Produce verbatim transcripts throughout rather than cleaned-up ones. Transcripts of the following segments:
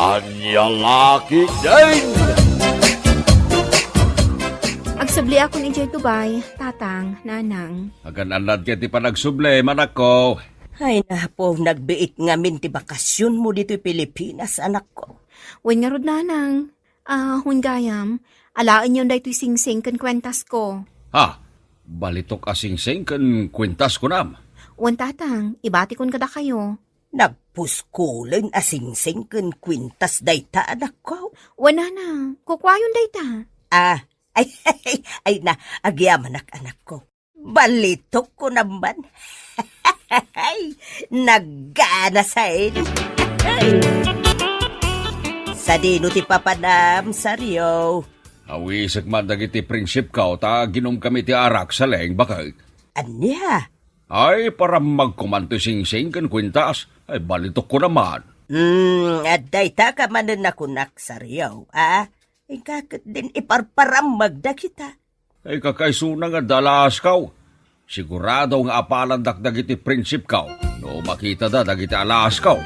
Ania la ketdin? Agsubliakon idiay Dubai, tatang, nanang. Agan-annad ket ti panagsublim, anakko. Ay, napo, nagbiit ngamin ti bakasionmo ditoy Pilipinas, anakko. Wen ngarud, nanang. Ah, wen gayam, alaenyon daytoy singsing ken kuentasko. Ha? Balitok a singsing ken kuentas kunam? Wen, tatang, ibatikon kadakayo. Nagpuskulen a singsing ken kuentas dayta, anakko? Wen, nanang, kukuayon dayta. Ah, ay, ay, ay, ay na, agyamanak, anakko. Balitok kunam man. Naggana sa ed. Sadino ti papanam, Sario? Awisek man dagiti prinsipko ta aginumkami ti arak, Saleng, baket. Ania? Ay, parammagko man ti singsing ken kuentas. Ay, balitok kunam man. Hmm, adda dayta ka manen a kunak, Sario, a? Inka ketdin iparparammag dagita. Ay, kakaisuna nga adda alaaskaw. Sigurado nga apalandak dagiti prinsipko no makitada dagiti alaaskaw.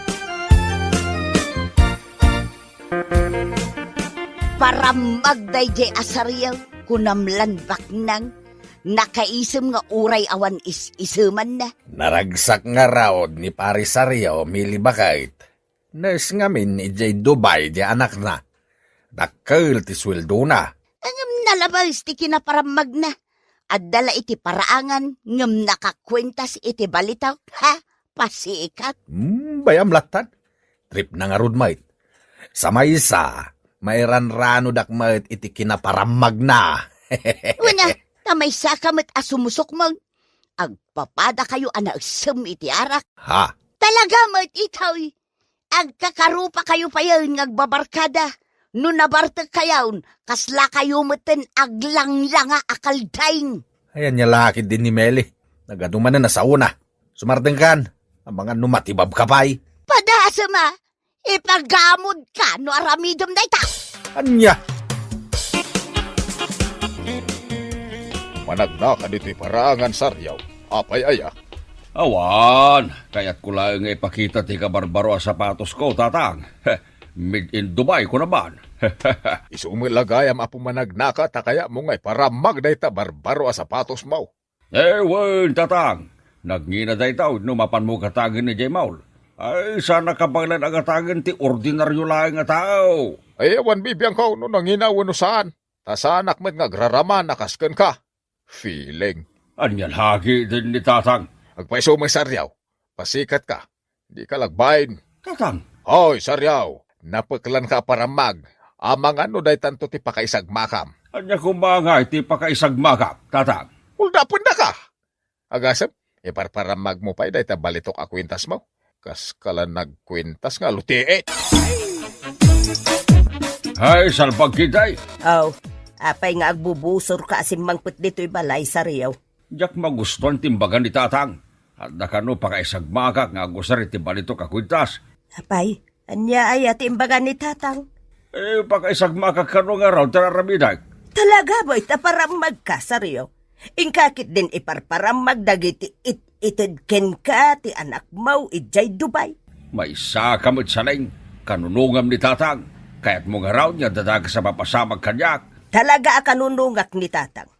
Parammag daydiay a Sario, kunam lan baknang. Nakaisem nga uray awan is-isemanna. Naragsak ngarud ni Pari Sario, Mili, baket. Nurse ngamin idiay Dubai ti anakna. Dakkel ti sueldona. Ngem nalabes ti kinaparammagna. Adda la iti paraangan ngem nakakuentas iti balitok. Ha? Pasikat. Hmm, bayam lattan. Tripna ngarud met. Sa maysa, mairanranodak met iti kinaparammagna. Wen a, ta maysaka met a sumusukmeng. Agpapadakayo a naeksem iti arak. Ha? Talaga met itoy. Agkakarupakayo payen nga agbabarkada. No nabartekkayon, kaslakayo metten aglanglanga a kaldaing. Ay, ania la ketdin ni Meli? Nagadu manen a saona. Sumartengkan, amangan no matibabka pay. Padasem a, ipagamodka no aramidem dayta. Ania? Managnaka ditoy paraangan, Sario. Apay aya? Awan, kayatko laeng nga ipakita ti kabarbaro a sapatosko, tatang. Made in Dubai, kunam man. Isu met la gayam a pumanagnaka ta kayatmo nga iparammag dayta barbaro a sapatosmo. Eh, wen, tatang. Nagngina dayta wenno mapanmo gatagen idiay mall. Ay, saanak a baelan a gatagen ti ordinario laeng a tao. Ay, awan bibiangko no nangina wenno saan. Ta saanak met nga agraraman a kas kenka. Feeling. Ania la ketdin ni tatang? Agpayso met, Sario. Pasikatka. Dika la agbain. Tatang. Hoy, Sario. Napeklanka a parammag. Amangan no daytanto ti pakaisagmakam. Ania koma ngay ti pakaisagmakak, tatang? Uldapendaka. Agasem, iparparammagmo pay dayta balitok a kuentasmo. Kaskala nagkuentas nga lutiit. Ay, salbag ketdi. Aw, apay nga agbubusorka a simmangpet ditoy balay, Sario? Diak magustuan ti imbaga ni tatang. Adda kano pakaisagmakak nga agusar iti balitok a kuentas. Apay, ania aya ti imbaga ni tatang? Eh, pakaisagmakak kano ngarud ti ar-aramidek. Talaga met a parammagka, Sario? Inka ketdin iparparammag dagiti it-ited kenka ti anakmo idiay Dubai. Maysaka met, Saleng. Kanunongam ni tatang. Kayatmo ngarud nga adda dakes a mapasamak kaniak? Talaga a kanunongak ni tatang.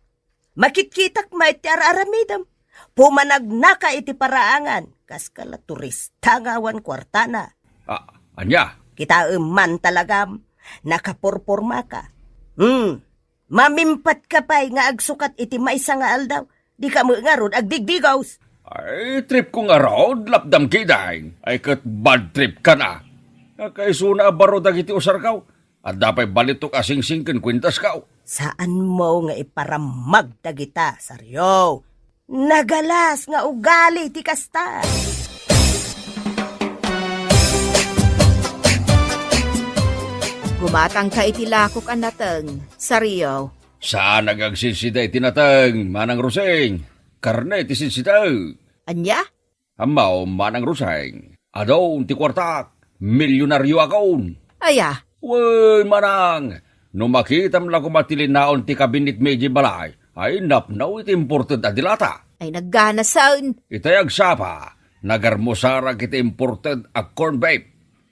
Makitkitak met ti ar-aramidem. Pumanagnaka iti paraangan, kaskala turista nga awan kuartana. Ah, ania? Kitaem man talagam, nakapurpormaka. Hmm, mamimpatka pay nga agsukat iti maysa nga aldaw. Dika met ngarud agdigdigos. Ay, tripko ngarud, lapdam ketdin. Ay, ket bad tripkan a. Nakaisuna a baro dagiti usarko. Adda pay balitok a singsing ken kuentasko. Saanmo nga iparammag dagita, Sario. Nagalas nga ugali ti kasta. Gumatangka iti lakok a nateng, Sario. Saan nga agsinsida iti nateng, Manang Roseng. Karne ti sinsida. Ania? Ammo, Manang Roseng, adun ti kuartak, milyonarioakon. Aya? Wen, Manang, no makitam la koma ti linaon ti kabinitmi idiay balay, ay napno iti imported a dilata. Ay, nagganasen. Itay agsapa, nagarmusarak iti imported a corn beef.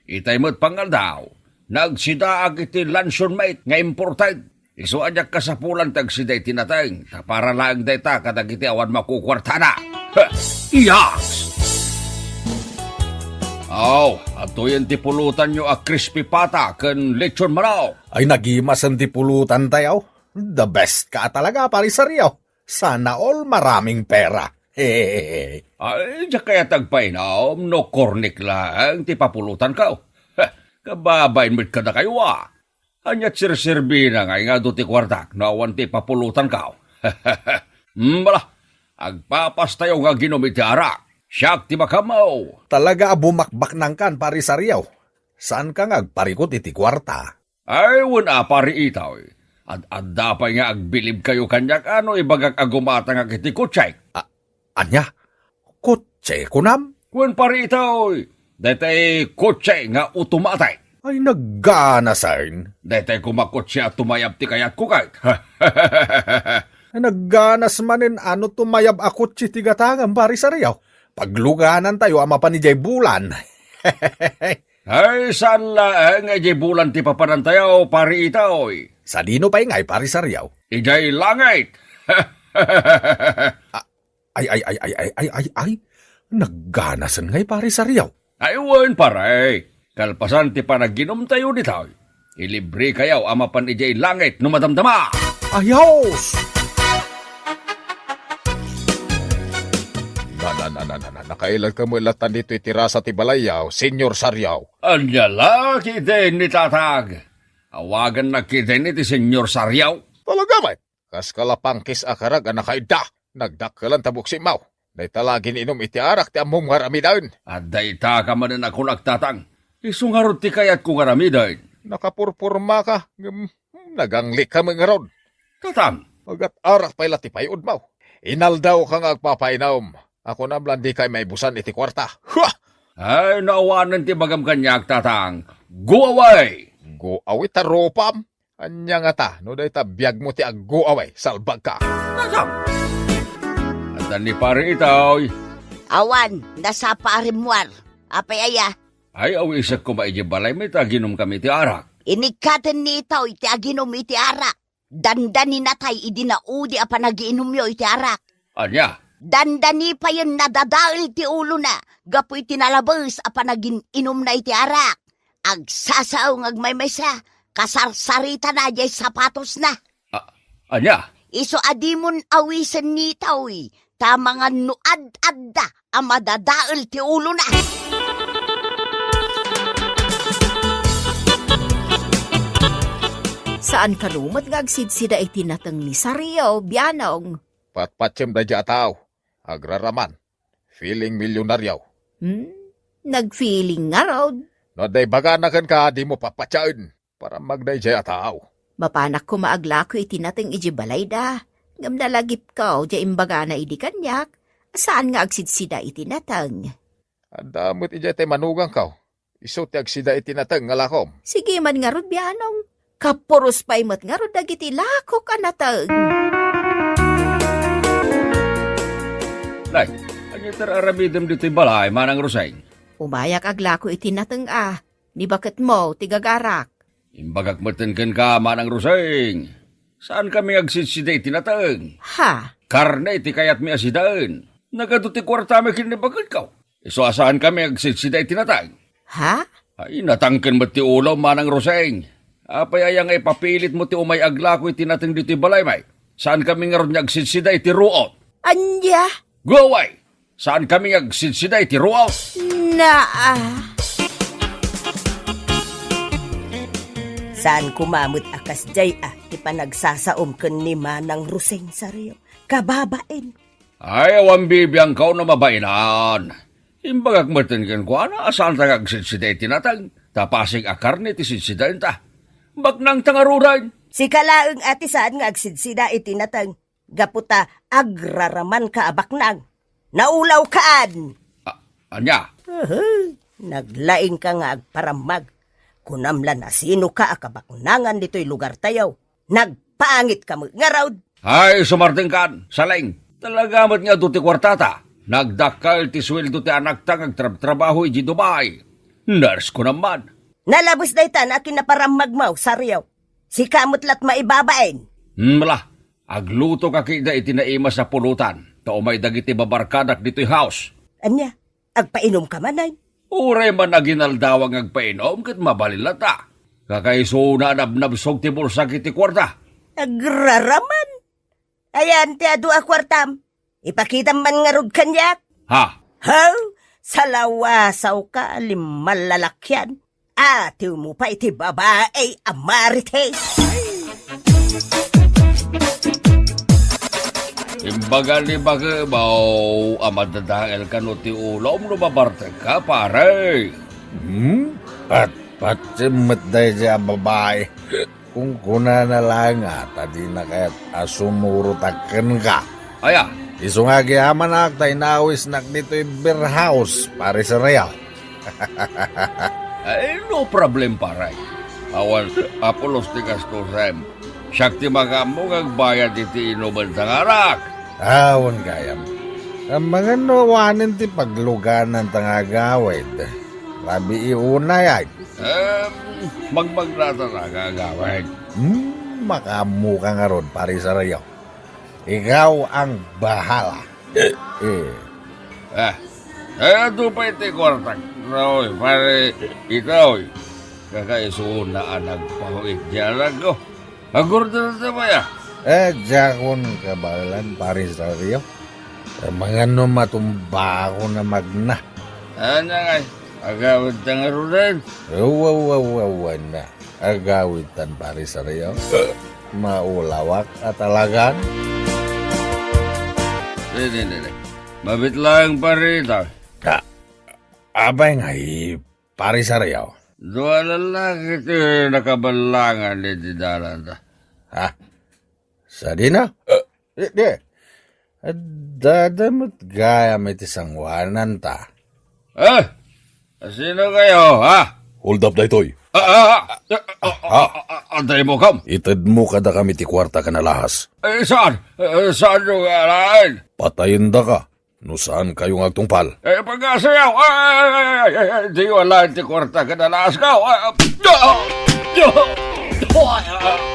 Itay met pangaldaw, Nagsidaak iti luncheon meat nga imported. Isu a diak kasapulan ti agsida iti nateng, ta para laeng dayta kadagiti awan makukuartana. Heh! Yaks! Aw, adtoyen ti pulutanyo a crispy pata ken lechon manok. Ay, nagimasen ti pulutantayo. The best ka talaga, Pare Sario. Sana all maraming pera. Hehehe. Ay, diak kayat agpainum no kornik laeng ti papulutanko. Heh, kababain met kadakayo a. Ania ti serserbina nga adu ti kuartak no awan ti papulutanko? Hmm, bala, agpapastayo nga aginum iti arak. Siak ti makammo. Talaga a bumakbaknangkan, Pare Sario. Saanka nga agparikut iti kuarta? Ay, wen a, Pare Itoy. Ad-adda pay nga agbilibkayo kaniak a no ibagak a gumatangak iti kotsek. A-, ania? Kotse, kunam? Wen, Pare Itoy. Daytay kotse nga automatic. Ay, nagganasen. Daytay koma kotse a tumayab ti kayatko ket. Ay, nagganas manen a no tumayab a kotse ti gatangem, Pare Sario. Pagluganantayo a mapan idiay bulan. Ay, saan laeng nga idiay bulan ti papanantayo, Pare Itoy? Sadino pay ngay, Pare Sario? Idiay langit! A-, ay, ay, ay, ay, ay, ay, ay, ay. Nagganasen ngay, Pare Sario. Ay, wen, pare. Kalpasan ti panaginumtayo ditoy, ilibrekayo a mapan idiay langit no madamdama. Ayos! Na, na, na, na, na, na, nakailagka met latta ditoy ti rasa ti balayyo, Senyor Sario. Ania la, kitaen ni Tatang. Awagannak kitaen ti Senyor Sario. Talaga met? Kas kalapangkis a karag a nakaidda, nagdakkelan ta buksimmaw. Dayta la gin-inum iti arak ti ammom nga aramiden. Adda ita ka manen a kunak, Tatang. Isu ngarud ti kayatko nga aramiden. Nakapurpurmaka, ngem, hmm, naganglikka met ngarud. Tatang. Agat-arak pay la ti pay-odmaw. Inaldawka nga agpapainum. Kunam la dika maibusan iti kuarta. Hua! Ay, no awanen ti bagam kaniak, Tatang. Go away! Go away ta rupam? Ania ngata, no dayta biagmo ti aggo away, salbagka. Nasam! Adda ni Pare Itoy. Awan, nasapa a rimmuar. Apay aya? Ay, awisek koma idiay balaymi ta aginumkami iti arak. Inikkaten ni Itoy ti aginum iti arak. Dandani natay idi naudi a panagiinumyo iti arak. Ania? Dandani payen nadadael ti ulona gapu iti nalabes a panagin-inumna iti arak. Agsasao nga agmaymaysa, kasarsaritana diay sapatosna. A-, ania? Isu a dimon awisen ni Itoy, ta mangan no ad-adda a madadael ti ulona. Saan kano met nga agsidsida iti nateng ni Sario, bianong? Patpatiem daydiay a tao. Agraraman. Feeling milyonaryo. Hmm? Nagfeeling ngarud? No adda ibagana kenka, dimo papatiaen. Parammag daydiay a tao. Mapanak koma aglako iti nateng idiay balayda. Ngem nalagipko diay imbagana idi kaniak, saan nga agsidsida iti nateng. Adda met idiay tay manugangko. Isu ti agsida iti nateng nga lakom. Sige man ngarud, bianong. Kapuros pay met ngarud dagiti lakok a nateng. Nay, ania ti aramidem ditoy balay, Manang Roseng? Umayak aglako iti nateng a. Ni baketmo ti gagarak. Imbagak metten kenka, Manang Roseng. Saankami nga agsidsida iti nateng. Ha? Karne ti kayatmi a sidaen. Nagadu ti kuartami ken ni baketko. Isu a saankami nga agsidsida iti nateng. Ha? Ay, natangken met ti ulom, Manang Roseng. Apay aya nga ipapilitmo ti umay aglako iti nateng ditoy balaymi? Saankami ngarud nga agsidsida iti ruot. Ania? Go away! Saankami nga agsidsida iti ruot. Naa. Saan koma met a kasdiay a ti panagsasaom ken ni Manang Roseng, Sario. Kababain. Ay, awan bibiangko no mabainan. Imbagak metten kenkuana a saanta nga agsidsida iti nateng, ta pasig a karne ti sidsidaenta. Baknangta ngaruden. Sika laeng a ti saan nga agsidsida iti nateng. Gapu ta agraramanka a baknang. Naulawkaan! A-, ania? Uhu, naglaingka nga agparammag. Kunam la, nasinoka a kabaknangan ditoy lugartayo. Nagpangitka met ngarud. Ay, sumardengkan, Saleng. Talaga met nga adu ti kuartata. Nagdakkel ti sueldo ti anakta nga agtrabtrabaho idiay Dubai. Nurse ko naman. Nalabes daytan a kinaparammagmo, Sario. Sika met la't maibabain. Hmm, bala, aglutoka ketdi iti naimas a pulutan, ta umay dagiti babarkadak ditoy house. Ania, agpainumka manen? Uray man aginaldawa nga agpainum ket mabalin latta. Kakaisuna a nabnabsog ti bulsak iti kuarta. Agraraman. Ayan ti adu a kuartam. Ipakitam man ngarud kaniak. Ha? Haw? Salawasawka, limmalalakian. Atiwmo pay ti babai a marites. Imbaga ni Bakebaw a madadael kano ti ulom no mabartekka, pare. Hmm? Patpatiem met daydiay a babai. Kunkunana laeng a ta dina kayat a sumurotak kenka. Aya? Isu nga agyamanak ta inawisnak ditoy beer house, Pare Sereo. Ay, no problem, pare. Awan a pulos ti gastusem. Siak ti makaammo nga agbayad iti inumen ta ngarak. Awan gayam. Amangan no awanen ti pagluganan ta nga agawid. Rabii unay, ay. Em, magmagnatan a nga agawid. Hmm, makaammoka ngarud, Pare Sereo. Ikaw ang bahala. Eh. Ah, eh, adu pay ti kuartak. Oy, pare, ikaw, oy. Kakaisuna a nagpahuit di anak ko. Agurder ta pay, ah. Eh, diakon kabaelan, Pare Sereo. Amangan no matumbaakon a magna. Ania ngay, agawidta ngaruden? Awa, awa, awa, awa na. Agawidtan, Pare Sereo. Maulawak a talagan. Di, di, di, di. Mabit laeng, pare, ita. Ah, apay ngay, Pare Sereo? Dua a lallaki ti nakaballangan iti dalanta. Ha? Sadino? Eh, di, di. Addada met gayam iti sangoananta. Eh? Sino kayo, ha? Hold up daytoy. Ah, ah, ah, ah, ah, ah, ah, ah, antay mo, kam? Itedmo kadakami ti kuarta ken alahas. Eh, saan? Eh, saan yung alaen? Patayendaka no saan kayo nga agtungpal. Eh, pagkasayaw! Ay, ay, ay, ay, ay, ay, di wala ti kuarta ken alahas ko. Ay, ah, ah, ah,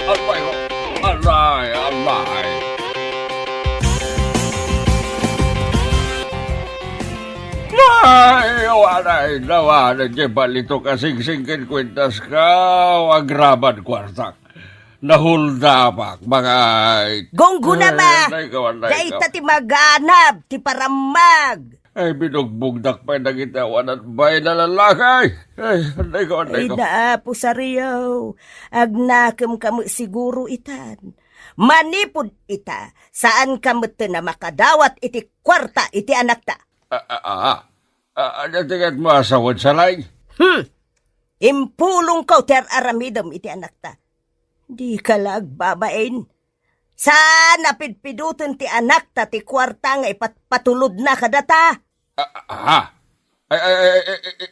ah, ay, ah, alay, alay. Ay, awan ay, nawan, di balito kasingsing ken kuentas ka, agraman kuartak. Nahuldapak, mga it-, Gungguna, ay, ma! Anday ko, anday ko. Dayta ti maganab, ti parammag. Ay, binugbugdak pay dagiti awan a bain a lallaki. Ay, anday ko, anday ko. Ay, naapo, Sario. Agnakem ka met siguro itan. Manipud ita, saan ka met a makadawat iti kuarta iti anakta. Ah, ah, ah, ah. Ah, ania ti kayatmo a sawen, Salay? Hmm. Impulongko ti ar-aramidem iti anakta. Dika la agbabain. Saan a pidpidoten ti anakta ti kuarta nga ipatpatulodna kadata. Ah, ah, ah. Ay, ay, ay, ay, ay, ay,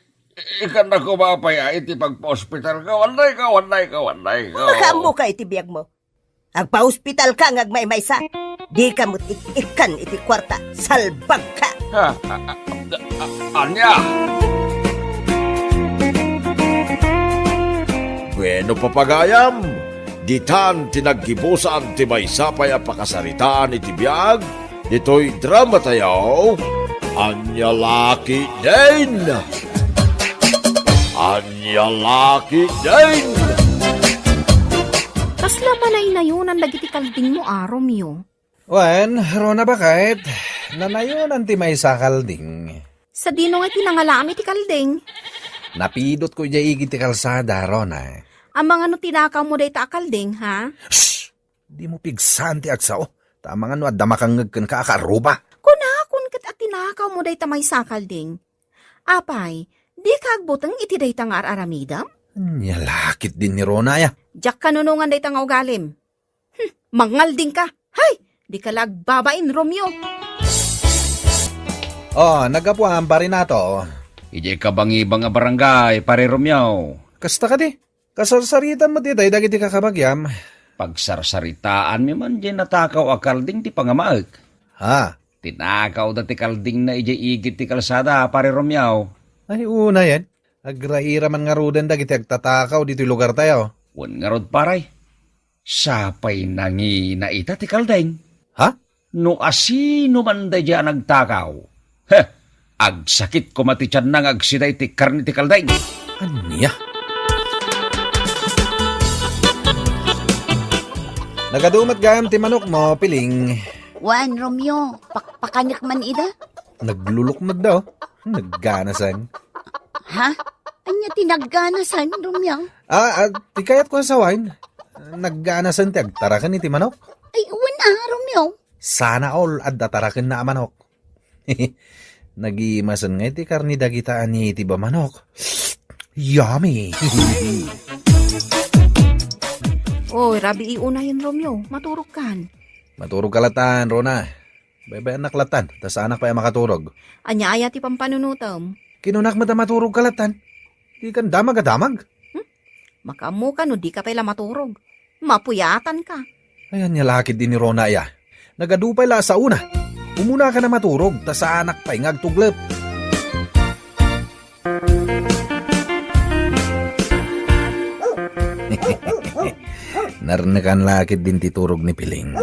ikkannak koma pay a iti pagpaospitalka. Anday ka, anday ka, anday ka. Makaammoka iti biagmo. Agpaospitalka nga agmaymaysa. Dika met ik-ikkan iti kuarta. Salbagka. Ah, ah, ah, ah, ania? Bueno, papagayam, ditan ti naggibusan ti maysa pay a pakasaritaan iti biag ditoy dramatayo, Ania La Ketdin! Ania La Ketdin! Kasla manaynayonan dagiti kaldingmo a, Romeo? Wen, Rona, baket, nanayonan ti maysa a kalding. Sadino nga ti nangalaam iti kalding? Napidotko idiay igid ti kalsada, Rona. Amangan no tinakawmo dayta a kalding, ha? Shh! Dimo pigsaan ti agsao. Ta amangan no adda makangngeg kenka a kaarruba. Kunakon ket a tinakawmo dayta maysa a kalding. Apay, dika agbuteng iti dayta nga ar-aramidem? Ania la ketdin ni Rona, aya. Diak kanunongan dayta nga ugalim. Hmm, mangaldingka. Hay, dika la agbabain, Romeo. Oh, naggapuam, Pare Nato. Idiay kabangibang a barangay, Pare Romeo. Kasta kadi? Kasarsaritam met itay dagiti kakabagiam. Pagsarsaritaanmi man diay natakaw a kalding ti pangamaek. Ha? Tinakawda ti kaldingna idiay igid ti kalsada, Pare Romeo. Ay, unayen. Agraira man ngaruden dagiti agtatakaw ditoy lugartayo. Wen ngarud, pare, sapay nangina ita ti kalding. Ha? No asino man daydiay a nagtakaw, he, agsakit koma ti tianna nga agsida iti karne ti kalding. Ania? Nagadu met gayam ti manokmo, Piling. Wen, Romeo, pakpakanek man ida. Naglulukmagda, oh. Nagganasan. Ha? Ania ti nagganasan, Romeo? Ah, ah, ti kayatko a sawen, nagganasan ti agtaraken iti manok. Ay, wen a, Romeo. Sana all adda tarakenna a manok. Nagimasen nga iti karne dagita a native a manok. Yummy! Oy, rabii unayen, Romeo. Maturogkan. Maturogka latan, Rona. Baybay-annak latan, ta saanak pay a makaturog. Ania aya ti pampanunotem? Kinunak met a maturogka latan. Dikan damag a damag. Hmm? Makaammoka no dika pay la maturog. Mapuyatanka. Ay, ania la ketdi ni Rona aya. Nagadu pay la a saona. Umunaka a maturog, ta saanak pay nga agtuglep. Narnekan la ketdin ti turog ni Piling.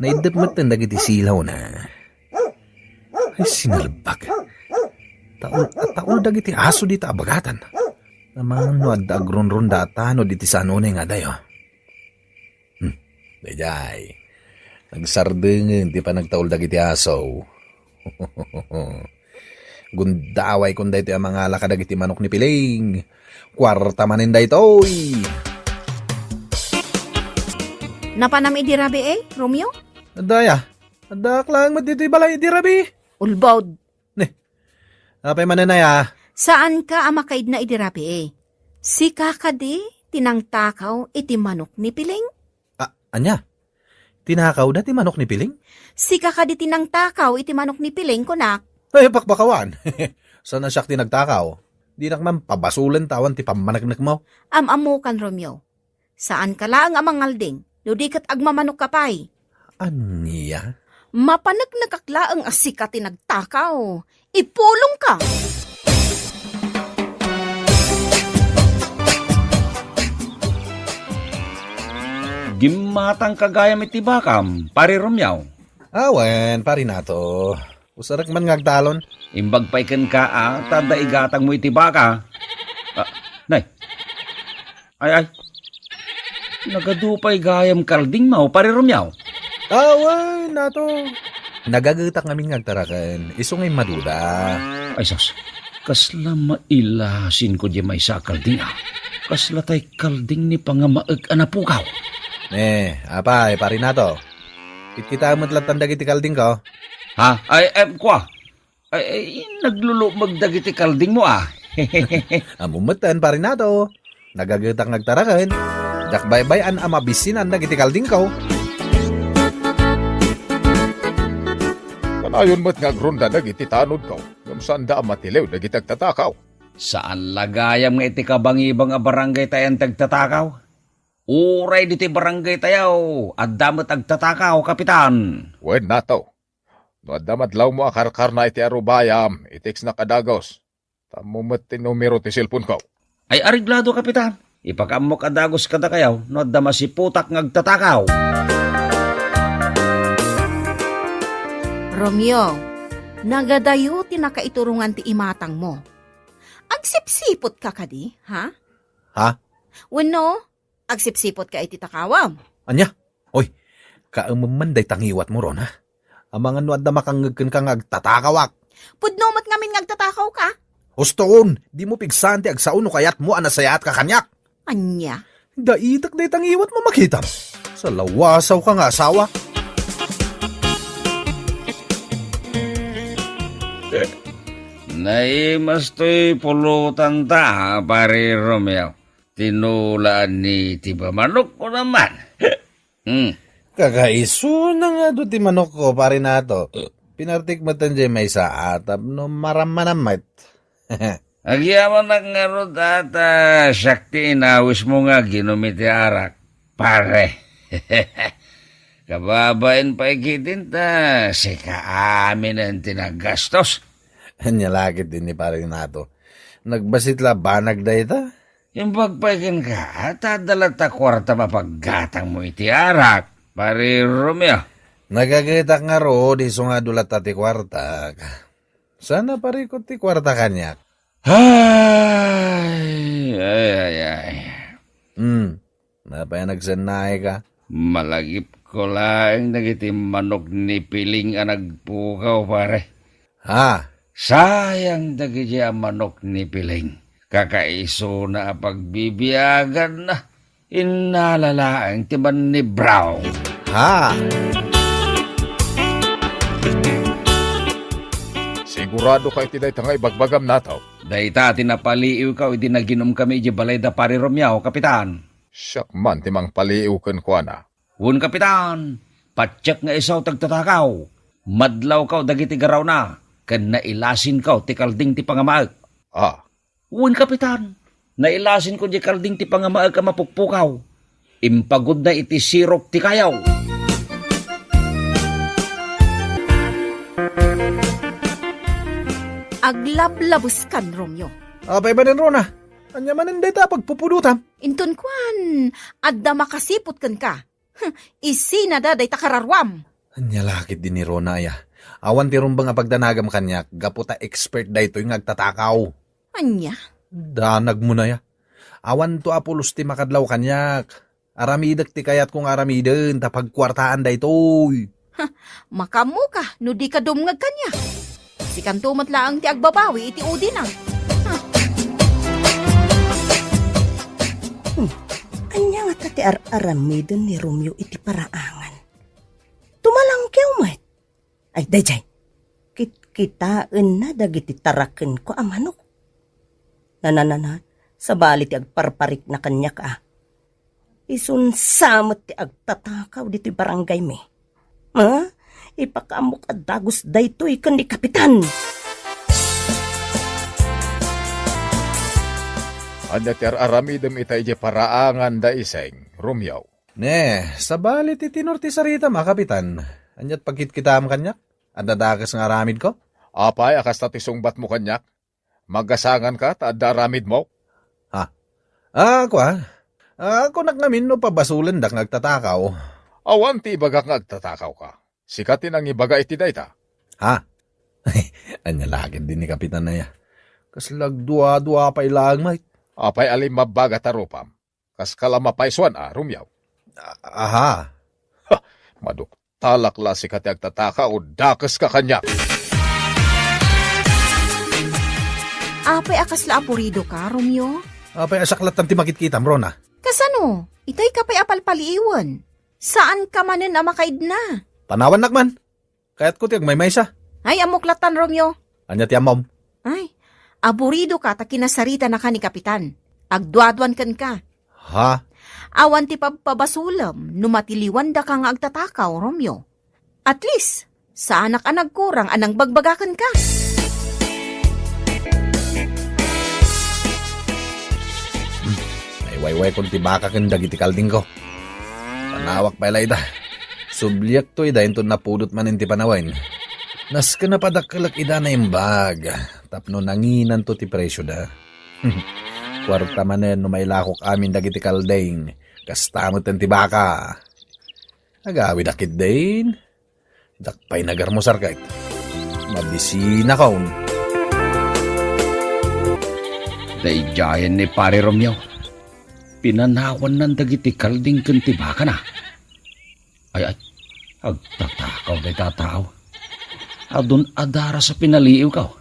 Naiddep metten dagiti silawna. Ay, sinalbag. Taul a taul dagiti aso dita a bagatan. Amangan no adda agrunrunda a tanod iti saan unay nga adayo. Hmm, daydiay. Nagsardengen ti panagtaul dagiti aso. Gundaway kon daytoy a mangala kadagiti manok ni Piling. Kuarta manen daytoy. Napanam idi rabii, Romeo? Adda aya. Addaak laeng met ditoy balay idi rabii. Ulbod. Ne. Apay manen aya? Saanka a makaidna idi rabii. Sika kadi ti nangtakaw iti manok ni Piling? Ah, ania? Tinakawda ti manok ni Piling? Sika kadi ti nangtakaw iti manok ni Piling, kunak. Ay, pakpakawan. Saan a siak ti nagtakaw? Dinak man pabasolen ta awan ti pammaneknekmo. Am-ammokan, Romeo. Saanka laeng a mangalding, no di ket agmamanokka pay. Ania? Mapaneknekak laeng a sika ti nagtakaw. Ipulongka! Gimmatangka gayam iti bakam, Pari Romeo. Awen, Pari Nato. Usarek man nga agtalon. Imbag pay kenka, a, ta adda igatangmo iti baka. Ah, nay. Ay, ay. Nagadu pay gayam kaldingmo, Pari Romeo. Awen, Nato. Nagagetak ngamin nga agtaraken. Isu nga immaduda. Ay, sus. Kasla mailasinko diay maysa a kalding, a. Kasla tay kalding ni pangamaek a napukaw. Eh, apay, Pari Nato. Kitkitaem met lattan dagiti kaldingko. Ha? Ay, em, kua. Ay, ay, naglulukmeg dagiti kaldingmo, a. Ammom metten, Pari Nato. Nagagetak nga agtaraken. Diak baybay-an a mabisinan dagiti kaldingko. Kanayon met nga agrunda dagiti tanodko, ngem saanda a matiliw dagiti agtatakaw. Saan la gayam nga iti kabangibang a barangay tayo ti agtatakaw? Uray ditoy barangay tayo, adda met agtatakaw, Kapitan. Wen, Nato. No adda madlawmo a karkarna iti arubayam, i-textnak a dagus. Ammom met ti numero ti cellphone-ko. Ay, areglado, Kapitan. Ipakaammok a dagus kadakayo no adda masiputak nga agtatakaw. Romeo, nagadayo ti nakaiturongan ti imatangmo. Agsipsipotka kadi, ha? Ha? Wenno, agsipsipotka iti takawam. Ania? Oy, kaemem man dayta ngiwatmo, Rona. Amangan no adda makangngeg kenka nga agtatakawak. Pudno met ngamin nga agtatakawka. Husto, dimo pigsaan ti agsao no kayatmo a nasayaatka kaniak. Ania? Daitek dayta ngiwatmo, makitam. Salawasawka nga asawa. Naimas toy pulotanta, Pari Romeo. Tinulaan ni ti bamanok ko naman. Hmm. Kakaisuna nga adu ti manokko, Pari Nato. Pinartik met diay maysa a tapno marammanam met. Agyamanak ngarud a ta siak ti inawismo nga aginom iti arak, pare. Kababain pay ketdin ta sika aminen ti naggastos. Ania la ketdin ni Pari Nato. Nagbasit la banag dayta? Imbag pay kenka, ta adda latta kuarta mapaggatangmo iti arak, Pari Romeo. Nagagetak ngarud, isu nga adu latta ti kuartak. Saan a parikut ti kuarta kaniak? Ay, ay, ay, ay. Hmm. Apay a nagsennaayka? Malagipko laeng dagiti manok ni Piling a nagpukaw, pare. Ha? Sayang dagiti a manok ni Piling. Kakaisuna a pagbibiaganna. Innala laeng ti mannibraw. Ha? Sigurado ka iti dayta nga ibagbagam, Nataw? Dayta ti napaliiwko idi naginumkami idiay balay da Pari Romeo, Kapitan. Siak man ti mangpaliiw kenkuana. Wen, Kapitan, patiek nga isu ti agtatakaw. Madlawko dagiti garawna, ken nailasinko ti kalding ti pangamaek. Ah. Wen, Kapitan, nailasinko diay kalding ti pangamaek a mapukpukaw. Impagudna iti sirok ti kayaw. Aglablabeskan, Romeo. Apay manen, Rona? Ania manen dayta a pagpupudotam? Inton kuan, adda makasiput kenka. Hm, isinada dayta kararuam. Ania la ketdi ni Rona aya? Awan ti rumbeng a pagdanagam kaniak gapu ta expert daytoy nga agtatakaw. Ania? Danagmon aya. Awanto a pulos ti makadlaw kaniak. Aramidek ti kayatko nga aramiden ta pagkuartaan daytoy. Ha, makaammoka no dika dumngeg kaniak. Sikanto met laeng ti agbabawi iti udina. Ha. Hmm, ania ngata ti ar-aramiden ni Romeo iti paraangan? Tumalangkew met. Ay, daydiay. Kitkitaenna dagiti tarakenko a manok. Nananana, sabali ti agparparikna kaniak a. Isunsa met ti agtatakaw ditoy barangaymi. Ha? Ipakaammok a dagus daytoy ken ni Kapitan. Ania ti ar-aramidem ita idiay paraangan da Iseng, Romeo? Ne, sabali ti tenor ti saritam a, Kapitan. Ania ti pagkitkitaam kaniak? Adda dakes nga aramidko? Apay a kasta ti sungbatmo kaniak? Magasanganka ta adda aramidmo? Ha? Ah, kua? Ah, kunak ngamin no pabasolendak nga agtatakaw. Awan ti ibagak nga agtatakawka. Sika ti nangibaga iti dayta. Ha? Ania la ketdi ni Kapitan aya? Kasla agdua-dua pay laeng met. Apay a limmabbaga ta rupam? Kaska la mapaysuan a, Romeo? A-, aha. Ha, maduktalak la sika ti agtataka o dakeska kaniak. Apay a kasla aburidoka, Romeo? Apay a siak lattan ti makitkitam, Rona? Kasano? Itayka pay a palpaliiwen. Saanka manen a makaidna. Panawannak man. Kayatko ti agmaymaysa. Ay, ammok lattan, Romeo. Ania ti ammom? Ay, aburidoka ta kinasaritanaka ni Kapitan. Agduaduan kenka. Ha? Awan ti pabpabasolem no matiliwandaka nga agtatakaw, Romeo. At least, saanak a nagkurang a nangbagbaga kenka. Ay, waywaykon ti baka ken dagiti kaldingko. Panawak pay la ida. Subliakto ida inton napudot manen ti panawen. Nasken a padakkelek ida naimbag tapno nanginanto ti presioda. Kuarta manen no mailakok amin dagiti kalding, kasta met ti baka. Agawidak ketdin. Diak pay nagarmusar ket mabisinakon. Daydiayen ni Pare Romeo. Pinanawannan dagiti kalding ken ti bakana. Ay, ay, agtatakaw dayta a tao. Adun a daras a pinaliiwko.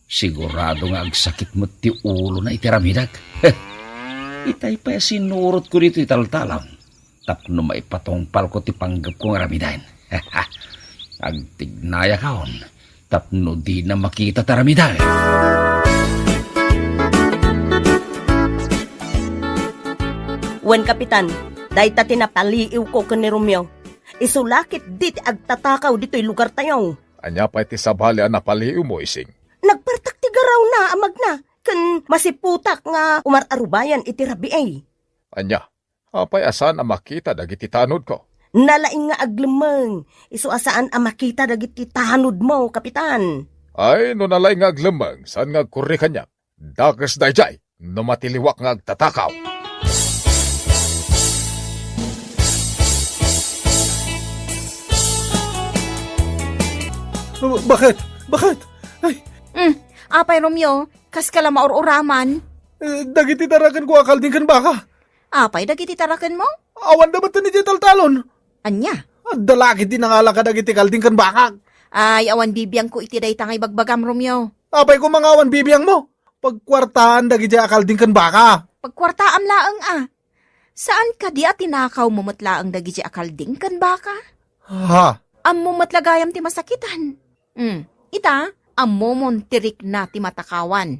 Sigurado nga agsakit met ti ulona iti aramidek. Itay pay a sinurotko ditoy taltalam tapno maipatungpalko ti panggepko nga aramiden. Agtignayakon tapno dina makita ti aramiden. Wen, Kapitan, dayta ti napaliiwko ken ni Romeo. Isu la ketdi ti agtatakaw ditoy lugartayo. Ania pay ti sabali a napaliiwmo, Ising? Nagpartak ti garawna a magna, ken masiputak nga umar-arubayan iti rabii. Ania? Apay a saan a makita dagiti tanodko? Nalaing nga aglemmeng, isu a saan a makita dagiti tanodmo, Kapitan. Ay, no nalaing nga aglemmeng, saan nga agkurri kaniak? Dakes daydiay no matiliwak nga agtatakaw. Bakit? Bakit? Ay. Mm, apay, Romeo, kaska la maur-uraman? Eh, dagiti tarakenko a kalding ken baka. Apay dagiti tarakenmo? Awanda met idiay taltalon. Ania? Adda la ketdi nangala kadagiti kalding ken bakak. Ay, awan bibiangko iti dayta nga ibagbagam, Romeo. Apay koma nga awan bibiangmo? Pagkuartaan dagidiay a kalding ken baka. Pagkuartaam laeng a. Saan kadi a tinakawmo met laeng dagidiay a kalding ken baka? Ha? Ammo met la gayam ti masakitan. Hmm, ita, ammomon ti rikna ti matakawan.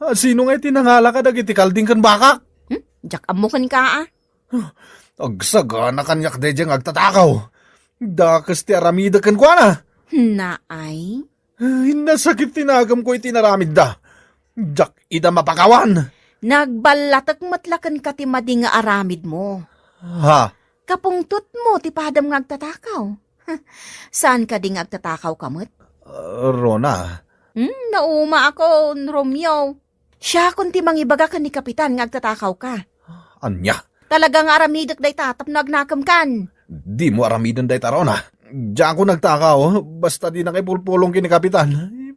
Ah, sino nga iti nangala kadagiti kalding ken bakak? Hmm? Diak ammo kenka, a. Huh, agsagana kaniak daydiay nga agtatakaw. Dakes ti aramidek kenkuana. Naay? Ay, nasakit ti naganko iti inaramidda. Diak ida mapakawan. Nagballatek met la kenka ti madi nga aramidmo. Ha? Kapungtotmo ti padam nga agtatakaw. Saan kadi nga agtatakaw ka met? Ah, Rona. Hmm, naumaakon, Romeo. Siakon ti mangibaga ken ni Kapitan nga agtatakaw ka. Ania? Talaga nga aramidek dayta tapno agnakem kan. Dimo aramiden dayta, Rona. Diakon agtakaw, basta dinaka ipulpulong ken ni Kapitan.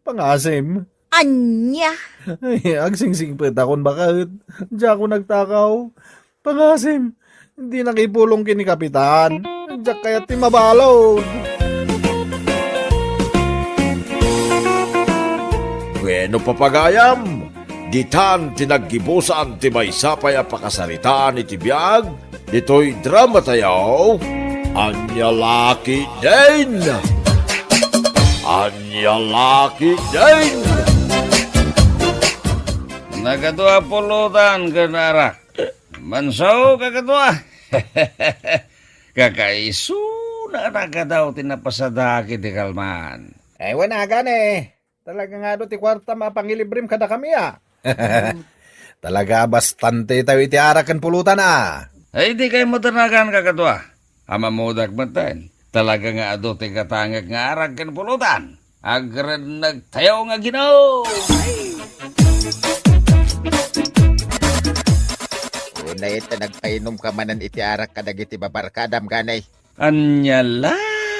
Pangasim. Ania? Ay, agsingsingpetakon baket. Diakon agtakaw. Pangasim, dinaka ipulong ken ni Kapitan. Diak kayat ti mabalud. Bueno, papagayam, ditan ti naggibusan ti maysa pay a pakasaritaan iti biag ditoy drama tayo, Ania La Ketdin! Ania La Ketdin! Nagadu a pulutan ken arak. Manso, kakaduak. Kakaisuna a nagadu ti napasadaak iti kalman. Ay, wen a gani. Talaga nga adu ti kuartam a pangilibrem kadakami, a. Talaga a bastante tayo iti arak ken pulutan, a. Ay, di kay matanagan, kakaduak. Ammodak metten. Talaga nga adu ti gatangek nga arak ken pulutan. Agrenneg tayo nga Ginoo! Unay ta nagpainumka manen iti arak kadagiti babarkadam, gani. Ania la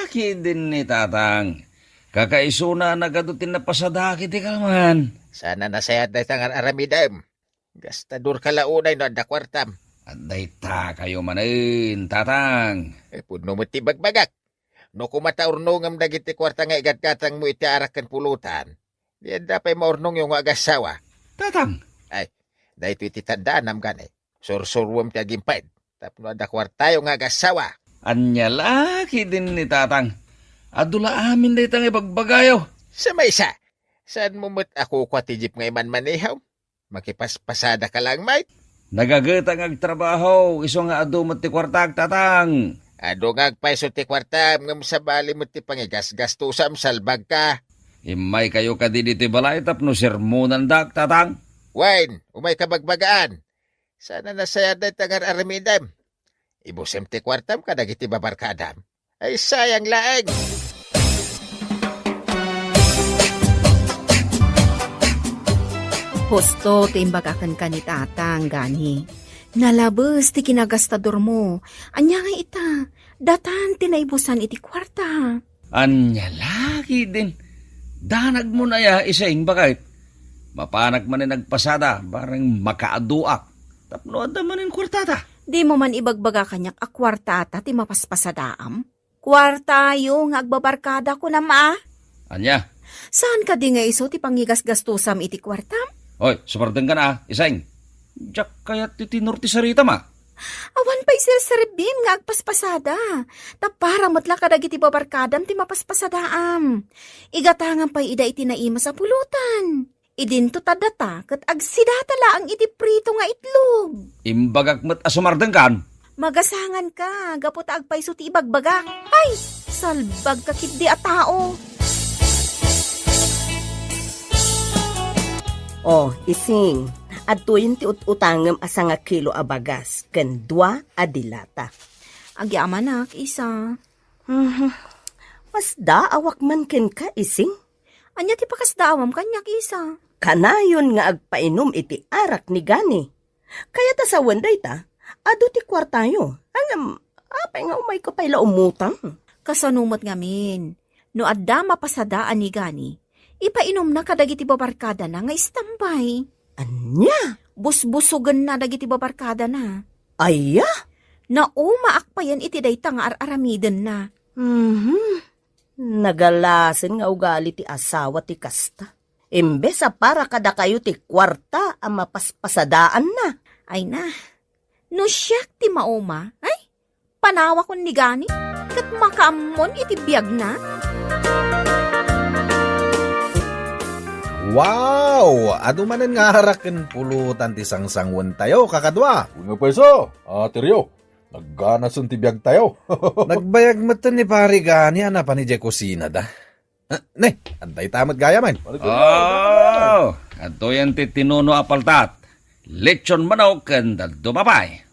ketdin ni Tatang. Kakaisuna a nagadu ti napasadaak iti kalman. Saan a nasayaat dayta nga ar-aramidem. Gastadorka la unay no adda kuartam. Adda ita kayo manen, Tatang. Eh, pudno met ti bagbagak. No kumata urnongem dagiti kuarta nga igatgatangmo iti arak ken pulutan, di adda pay maurnongyo nga agassawa. Tatang! Ay, daytoy ti taddaanam, gani. Sursuruem ti agimped tapno adda kuartayo nga agassawa. Ania la ketdin ni Tatang. Adu la amin dayta nga ibagbagayo. Sa maysa, saanmo met a kukua ti jeep nga imanmaneho? Makipaspasada ka laeng met. Nagageta nga agtrabaho, isu nga adu met ti kuartak, Tatang. Adu nga agpayso ti kuartam, ngem sabali met ti pangigasgastosam, salbagka. Immay kayo kadi ditoy balay tapno sermonandak, Tatang. Wen, umayka bagbagaan. Saan a nasayaat dayta nga ar-aramidem. Ibusem ti kuartam kadagiti babarkadam. Ay, sayang laeng. Husto ti imbagaken ka ni Tatang, gani. Nalabes ti kinagastadormo. Ania nga ita, datan ti naibusan iti kuarta. Ania la ketdin? Danagmo aya, Ising, baket? Mapanak manen agpasada, bareng makaaduak. Tapno adda manen kuartata. Dimo man ibagbaga kaniak a kuartata ti mapaspasadaam? Kuartayo nga agbabarkada, kunam a? Ania? Saan kadi nga isu ti pangigasgastosam iti kuartam? Oy, sumardengkan a, Ising. Diak kayat ti tenor ti saritam a. Awan pay serserbim nga agpaspasada. Ta para met la kadagiti babarkadam ti mapaspasadaam. Igatangam pay ida iti naimas a pulutan. Idinto ta data ket agsidata laeng iti prito nga itlog. Imbagak met a sumardengkan. Magasangan ka, gapu ta agpayso ti ibagbagak. Ay, salbag ka ketdi a tao. Oh, Ising, adtoyen ti ut-utangem a sangakilo a bagas ken dua a dilata. Agyamanak, Isa. Mhm. Masdaawak man kenka, Ising? Ania ti pakasdaawam kaniak, Isa? kanayon nga agpainum iti arak ni Gani. Kayat a sawen dayta, adu ti kuartayo. Ngem, apay nga umayko pay la umutang? Kasano met ngamin, no adda mapasadaan ni Gani, ipainumna kadagiti babarkadana nga istambay. Ania? Busbusogenna dagiti babarkadana. Aya? Naumaak payen iti dayta nga ar-aramidenna. Mhm. Nagalasen nga ugali ti asawa ti kasta. Imbes a para kadakayo ti kuarta a mapaspasadaanna. Ay na, no siak ti mauma, ay, panawakon ni Gani, ket makaammon iti biagna. Wow! Adu manen nga arak ken pulutan ti sangsanguentayo, kakadua. Wenno payso, Ate Rio, nagganasen ti biagtayo. Nagbayag metten ni Pari Gani a napan idiay kusinada. Ah, ne, adda ita met gayam. Oh, adtoyen ti tinuno a paltat. Lechon manok ken dadduma pay.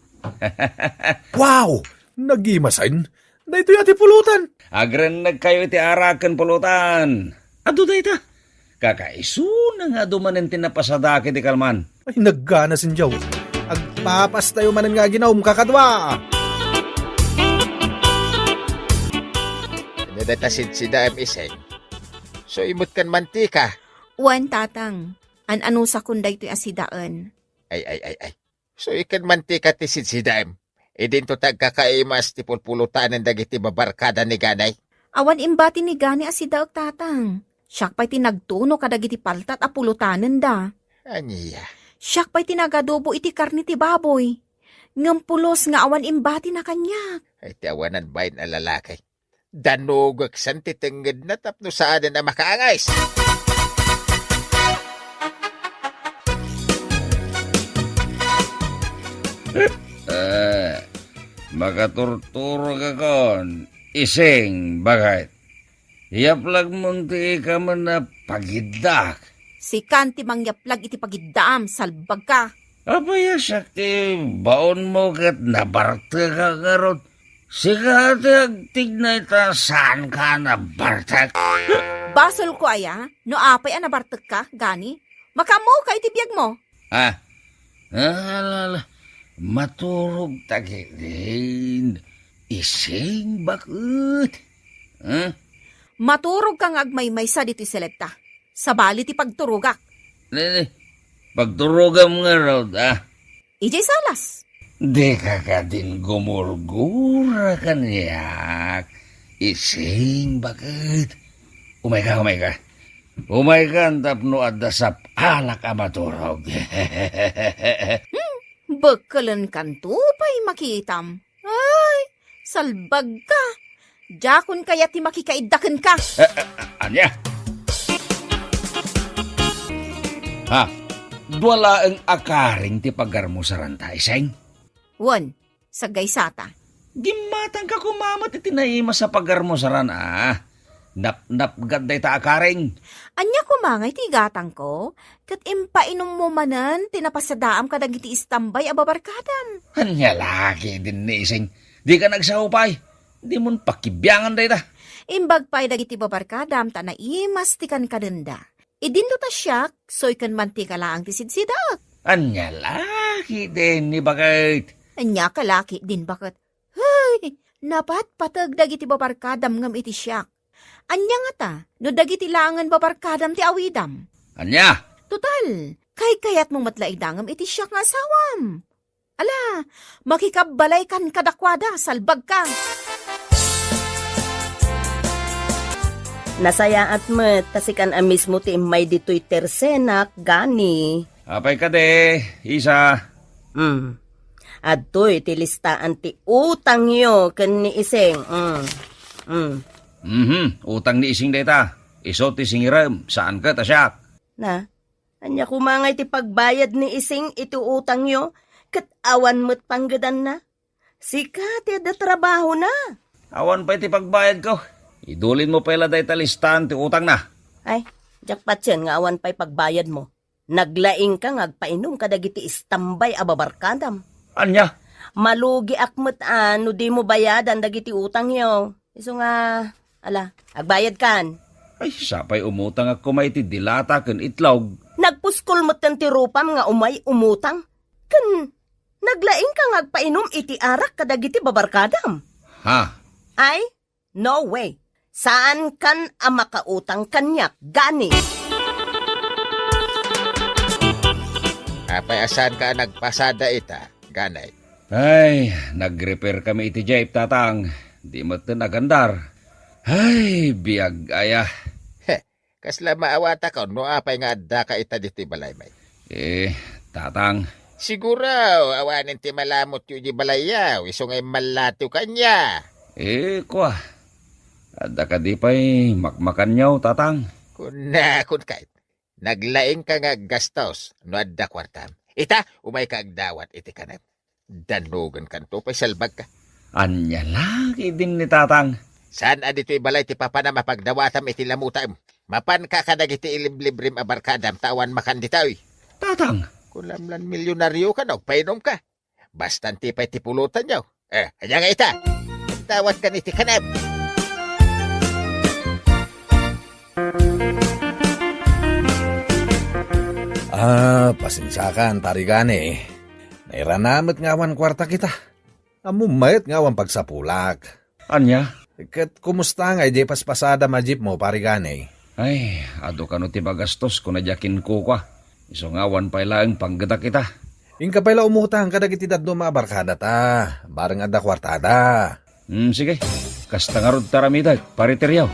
Wow! Nagimasen. Daytoy a ti pulutan. Agrennegkayo iti arak ken pulutan. Adu dayta. Kakaisuna nga adu manen ti napasadaak iti kalman. Ay, nagganasen diay. Agpapastayo manen nga aginum, kakadua. No dayta sidsidaem, Iseng, so imut ken mantika. Wen, Tatang. An-anusakon daytoy a sidaen. Ay, ay, ay, ay. So, iken mantika ti sidsidaem. Idinto ti agkakaimas ti pulpulutanen dagiti babarkada ni Gani. Awan imbati ni Gani a sidaek, Tatang. Siak pay ti nagtuno kadagiti paltat a pulutanenda. Ania? Siak pay ti nagadobo iti karne ti baboy. Ngem pulos nga awan imbatina kaniak. Ay, ti awanan bain a lalaki. Danugeksen ti tengngedna tapno saanen a makaangis. Eh, makaturturogakon, Ising, baket. Yaplagmon ti ikamen a pagiddak. Sikan ti mangyaplag iti pagiddaam, salbagka. Apay a siak ti baonmo ket nabartekak ngarud? Sika ti agtignay ta saanka a nabartek. Basolko aya no apay a nabartekka, Gani? Makaammoka iti biagmo. Ah, ala, ala. Maturog ta ketdin. Ising baket. Ah? Maturogka nga agmaymaysa ditoy seledta. Sabali ti pagturogak. Ne, ne. Pagturogam ngarud, ah. Idiay salas. Dika kadin gumurgura kaniak, Ising baket. Umayka, umayka. Umaykan tapno adda sap-alak a maturog. Hmm, bekkelenkanto pay makitam. Ay, salbagka. Diakon kayat ti makikaidda kenka. Eh, eh, ania? Ha? Dua laeng a karing ti pagarmusaranta, Iseng? Wen, saggaysata. Gimmatangka koma met iti naimas a pagarmusaran, a. Napnapgad dayta a karing. Ania koma nga iti igatangko? Ket impainummo manen ti napasadaam kadagiti istambay a babarkadam. Ania la ketdin, Ising? Dika nagsao pay. Dimon pakibiangan dayta. Imbag pay dagiti babarkadam ta naimas ti kankadenda. Idinto ta siak, soy ken mantika laeng ti sidsidaek. Ania la ketdin, baket? Ania ka la ketdin, baket? Hey, napatpateg dagiti babarkadam ngem iti siak. Ania ngata, no dagiti laengen babarkadam ti awidam? Ania? Total, kaykayatmo met la idangem iti siak nga asawam. Ala, makikabbalaykan kadakuada, salbagka. Nasayaat met ta sikan a mismo ti immay ditoy tersenak, Gani. Apay kadi, Isa? Hmm. Adtoy ti listaan ti utangyo ken ni Ising. Hmm. Hmm. Mhm, utang ni Ising dayta. Isu ti singirem, saan ket a siak. Na, ania koma nga iti pagbayad ni Ising iti utangyo, ket awan met panggedanna? Sika ti adda trabahona. Awan pay ti pagbayadko. Idulinmo pay la dayta listaan ti utangna. Ay, diak patien nga awan pay pagbayadmo. Naglaingka nga agpainum kadagiti istambay a babarkadam. Ania? Malugiak met a no dimo bayadan dagiti utangyo. Isu nga, ala, agbayadkan. Ay, sapay umutangak koma iti dilata ken itlog. Nagpuskol metten ti rupam nga umay umutang. Ken naglaingka nga agpainom iti arak kadagiti babarkadam. Ha? Ay, no way. Saankan a makautang kaniak, gani. Apay a saanka a nagpasada ita, gani? Ay, nag-repair kami iti jeep, Tatang. Di metten agandar. Ay, biag aya. Heh, kasla maawatakon no apay nga addaka ita ditoy balay, may. Eh, Tatang. Siguro, awanen ti malamutyo iti balayyo, isu nga immallatiw kaniak. Eh, kua. Adda kadi pay makmakanyo, Tatang? Kunakon kay, naglaingka nga aggastos no adda kuartam. Ita, umayka agdawat iti kanep. Dannogenkanto pay salbagka. Ania la ketdin ni Tatang? Saan a ditoy balay ti papanam a pagdawatam iti lamutam? Mapanka kadagiti iliblibrim a barkadam ta awan makan ditoy. Tatang! Kunamlan milyonarioka no agpainumka. Basta anti pay ti pulotanyo. Eh, ania nga ita? Dawatkan iti kanep. Ah, pasensiakan, Pari Gani. Nairana met nga awan kuartak ita. Ammom met nga awan pagsapulak. Ania? Ket kumusta nga idiay paspasadam a jeepmo, Pari Gani? Ay, adu kano ti magastos, kuna diak kenkuana. Isu nga awan pay laeng panggetak ita. Inka pay la umutang kadagiti dadduma a barkadata, bareng adda kuartada. Hmm, sige. Kasta ngarud ti aramidek, Pari Teriaw.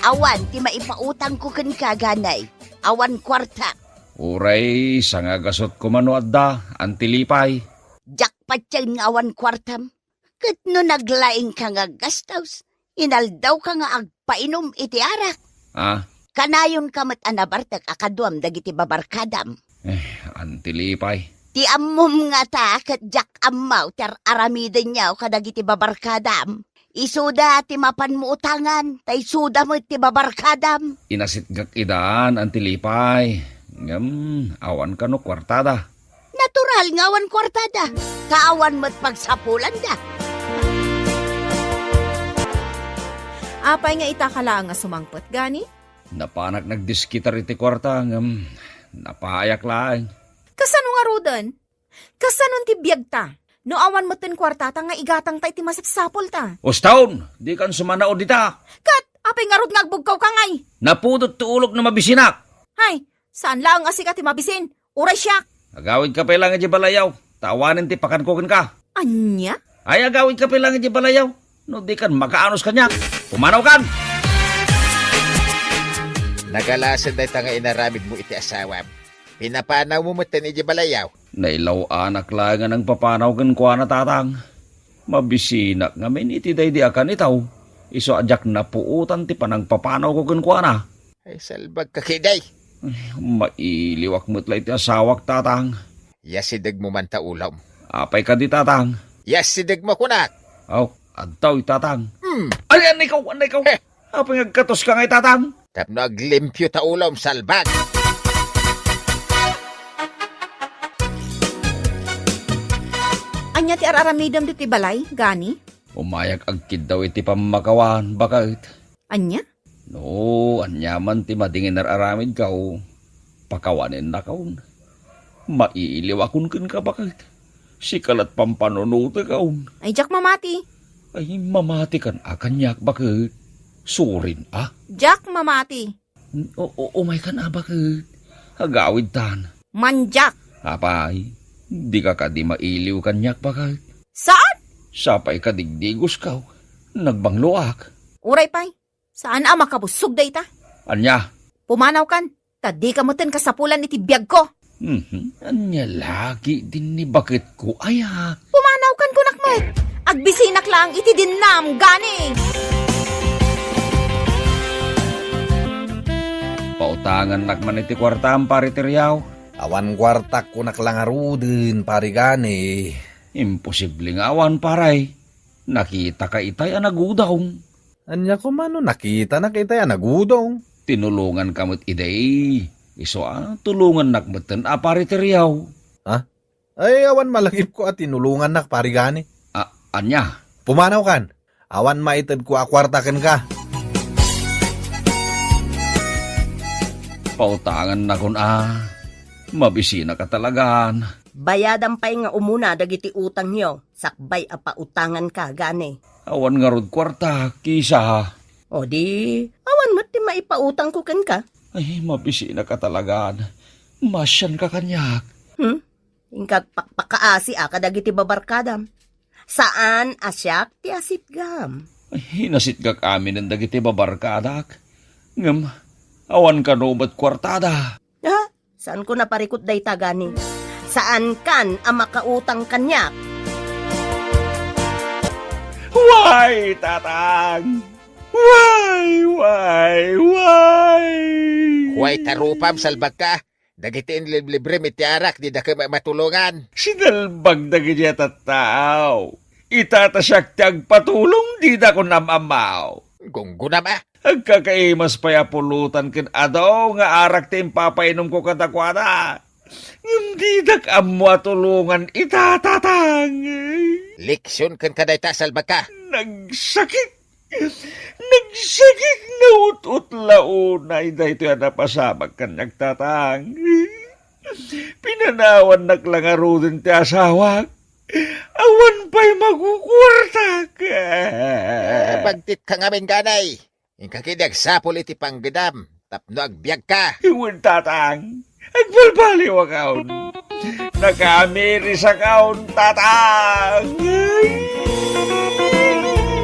Awan ti maipautangko kenka, Gani. Awan kuarta. Uray, sangagasutko man no adda, Anti Lipay. Diak patien nga awan kuartam. Ket no naglaingka nga aggastos, inaldawka nga agpainum iti arak. Ah? Kanayonka met a nabartek a kaduam dagiti babarkadam. Eh, Anti Lipay. Ti ammom ngata ket diak ammo ti ar-aramidenyo kadagiti babarkadam. Isuda ti mapanmo utangan, ta isuda met ti babarkadam. Inasitgak idan, Anti Lipay. Ngem, awan kano kuartada. Natural nga awan kuartada, ta awan met pagsapulanda. Apay nga ita ka laeng a sumangpet, Gani? Napanak nagdiskitar iti kuarta, ngem napayak laeng. Kasano ngaruden? Kasano ti biagta? No awan metten kuartata nga igatangta iti masapsapulta. Uston, dikan sumanaw dita. Ket, apay ngarud nga agbugkawka ngay? Napudot ti ulok no mabisinak. Hay, saan laeng a sika ti mabisin. Uray siak. Agawidka pay laeng idiay balayyo, ta awanen ti pakanko kenka. Ania? Ay, agawidka pay laeng idiay balayyo. No dikan, makaanos kaniak. Pumanawkan! Nagalasen dayta nga inaramidmo iti asawam. Pinapanawmo metten idiay balayyo. Nailaw-anak laeng a nangpapanaw kenkuana, Tatang. Mabisinak ngamin iti daydi a kanitaw. Isu a diak napuotan ti panangpapanawko kenkuana. Ay, salbagka ketdi. Ay, mailiwak met la iti asawak, Tatang. Yasidegmo man ta ulom. Apay kadi, Tatang? Yasidegmo kunak. Aw, adtoy, Tatang. Hmm. Ay, annay kaw, annay kaw. Eh. Apay nga agkatoska ngay, Tatang? Tapno aglimpio ta ulom, salbag. Ania ti ar-aramidem ditoy balay, Gani? Umayak agkiddaw iti pammakawan, baket. Ania? No, aniaman ti madi nga inar-aramidko, pakawanennakon. Mailiwakon kenka, baket. Sika la't pampanunotekon. Ay, diak mamati. Ay, mamatikan a kaniak, baket. Surin, a? Diak mamati. O, o, umaykan a, baket. Agawidtan. Mandiak. Apay, dika kadi mailiw kaniak, baket. Saan? Sapay kadigdigosko. Nagbangloak. Uray pay. Saan a makabussog dayta? Ania? Pumanawkan, ta dika metten kasapulan iti biagko. Mhm. Ania la ketdin ni baketko, aya? Pumanawkan kunak met. Agbisinak laeng iti dinnam, Gani. Pautangannak man iti kuartam, Pari Teriaw. Awan kuartak kunak la ngaruden, Pari Gani. Imposible nga awan, pare. Nakitaka itay a nagudong. Ania koma no nakitanak itay a nagudong? Tinulonganka met idi. Isu a, tulongannak metten a, Pari Teriaw. Ha? Ay, awan malagipko a tinulongannak, Pari Gani. A, ania? Pumanawkan. Awan maitedko a kuarta kenka. Pautangannakon a. Mabisinaka talagan. Bayadam pay nga umuna dagiti utangyo, sakbay a pautanganka, gani. Awan ngarud kuarta, Kisa. O di, awan met ti maipautangko kenka. Ay, mabisinaka talagan. Maasianka kaniak. Hmm? Inka agpakpakaasi a kadagiti babarkadam. Saan a siak ti asitgam. Ay, inasitgak aminen dagiti babarkadak. Ngem, awan kano met kuartada. Ha? Saanko naparikut dayta gani? Saankan a makautang kaniak? Way, tatang! Way, way, way! Way, tarupam, salbagka. Dagiti inliblibrem iti arak, didaka ma-, matulongan. Sinalbag dagiti a tattao. Ita ta siak ti agpatulong, didakon am-ammaw. Gunggonam a. Agkakaimas pay a pulutan ken adu nga arak ti impapainomko kadakuada. Ngem didak ammo a tulongan ita, tatang. Leksion kenka dayta, salbagka. Nagsakit. Nagsakit nga ut-ut la unay daytoy a napasamak kaniak, tatang. Pinanawannak la ngaruden ti asawak. Awan pay makukuartak. Eh, bagtit ka ngamin, ganay. Inka ketdi agsapul iti panggedam tapno agbiagka. Wen, tatang. Agbalbaliwakon. Nakamirisakon, tatang.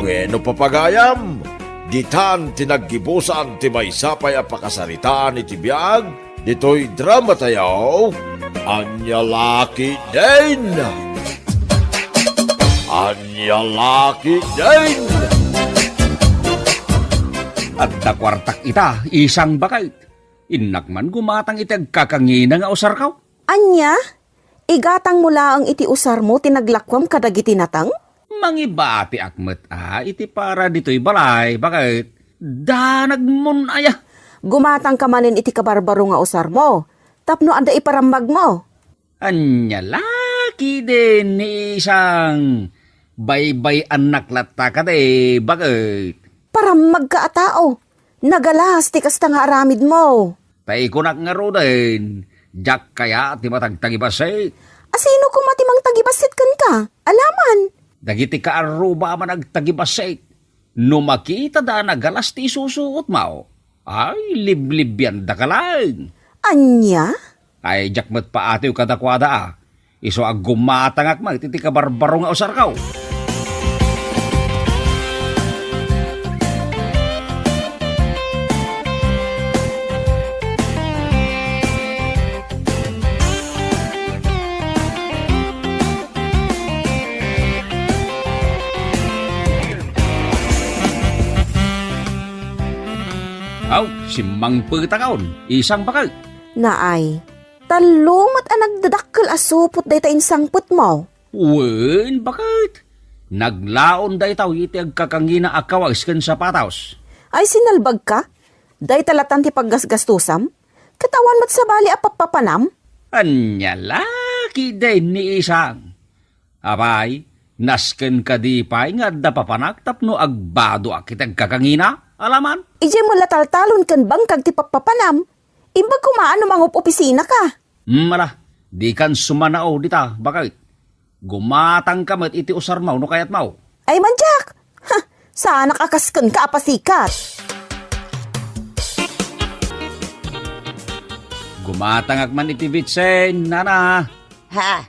Wenno, papagayam, ditan ti naggibusan ti maysa pay a pakasaritaan iti biag ditoy dramatayo. Ania la ketdin? Ania la ketdin? Adda kuartak ita, isang baket. Innak man gumatang iti agkakangina nga usarko. Ania? Igatangmo laeng iti usarmo ti naglakuam kadagiti nateng? Mangibatiak met a iti para ditoy balay, baket. Danagmon aya. Gumatangka manen iti kabarbaro nga usarmo, tapno adda iparammagmo. Ania la ketdin ni isang? Baybay-annak latta kadi, baket. Parammagka a tao. Nagalas ti kasta nga aramidmo. Ta ikunak ngaruden, diak kayat ti matagtagibassit. A sino koma ti mangtagibassit kenka? Alaman. Dagiti kaarruba a managtagibassit. No makitada a nagalas ti isusuotmo, ay, liblibiandaka laeng. Ania? Ay, diak met paatiw kadakuada a. Isu a gumatangak met iti kabarbaro nga usarko. Aw, simmangpetakon, isang baket. Naay, tallo met a nagdadakkel a supot dayta insangpetmo. Wen, baket. Naglaon dayta iti agkakangina a kawes ken sapatos. Ay, sinalbagka? Dayta latan ti paggasgastusam? Ket awan met sabali a pappapanam? Ania la ketdin ni isang? Apay, nasken kadi pay nga adda papanak tapno agbadoak iti agkakangina? Alaman? Idiay met la taltalon ken bangkag ti pappapanam. Imbag koma a no mangup-opisinaka. Hmm, ala, dikan sumanao dita, baket. Gumatangka met iti usarmo no kayatmo. Ay, man diak! Ha! Saanak a kas kenka a pasikat. Gumatangak man iti bitsin, nana. Ha?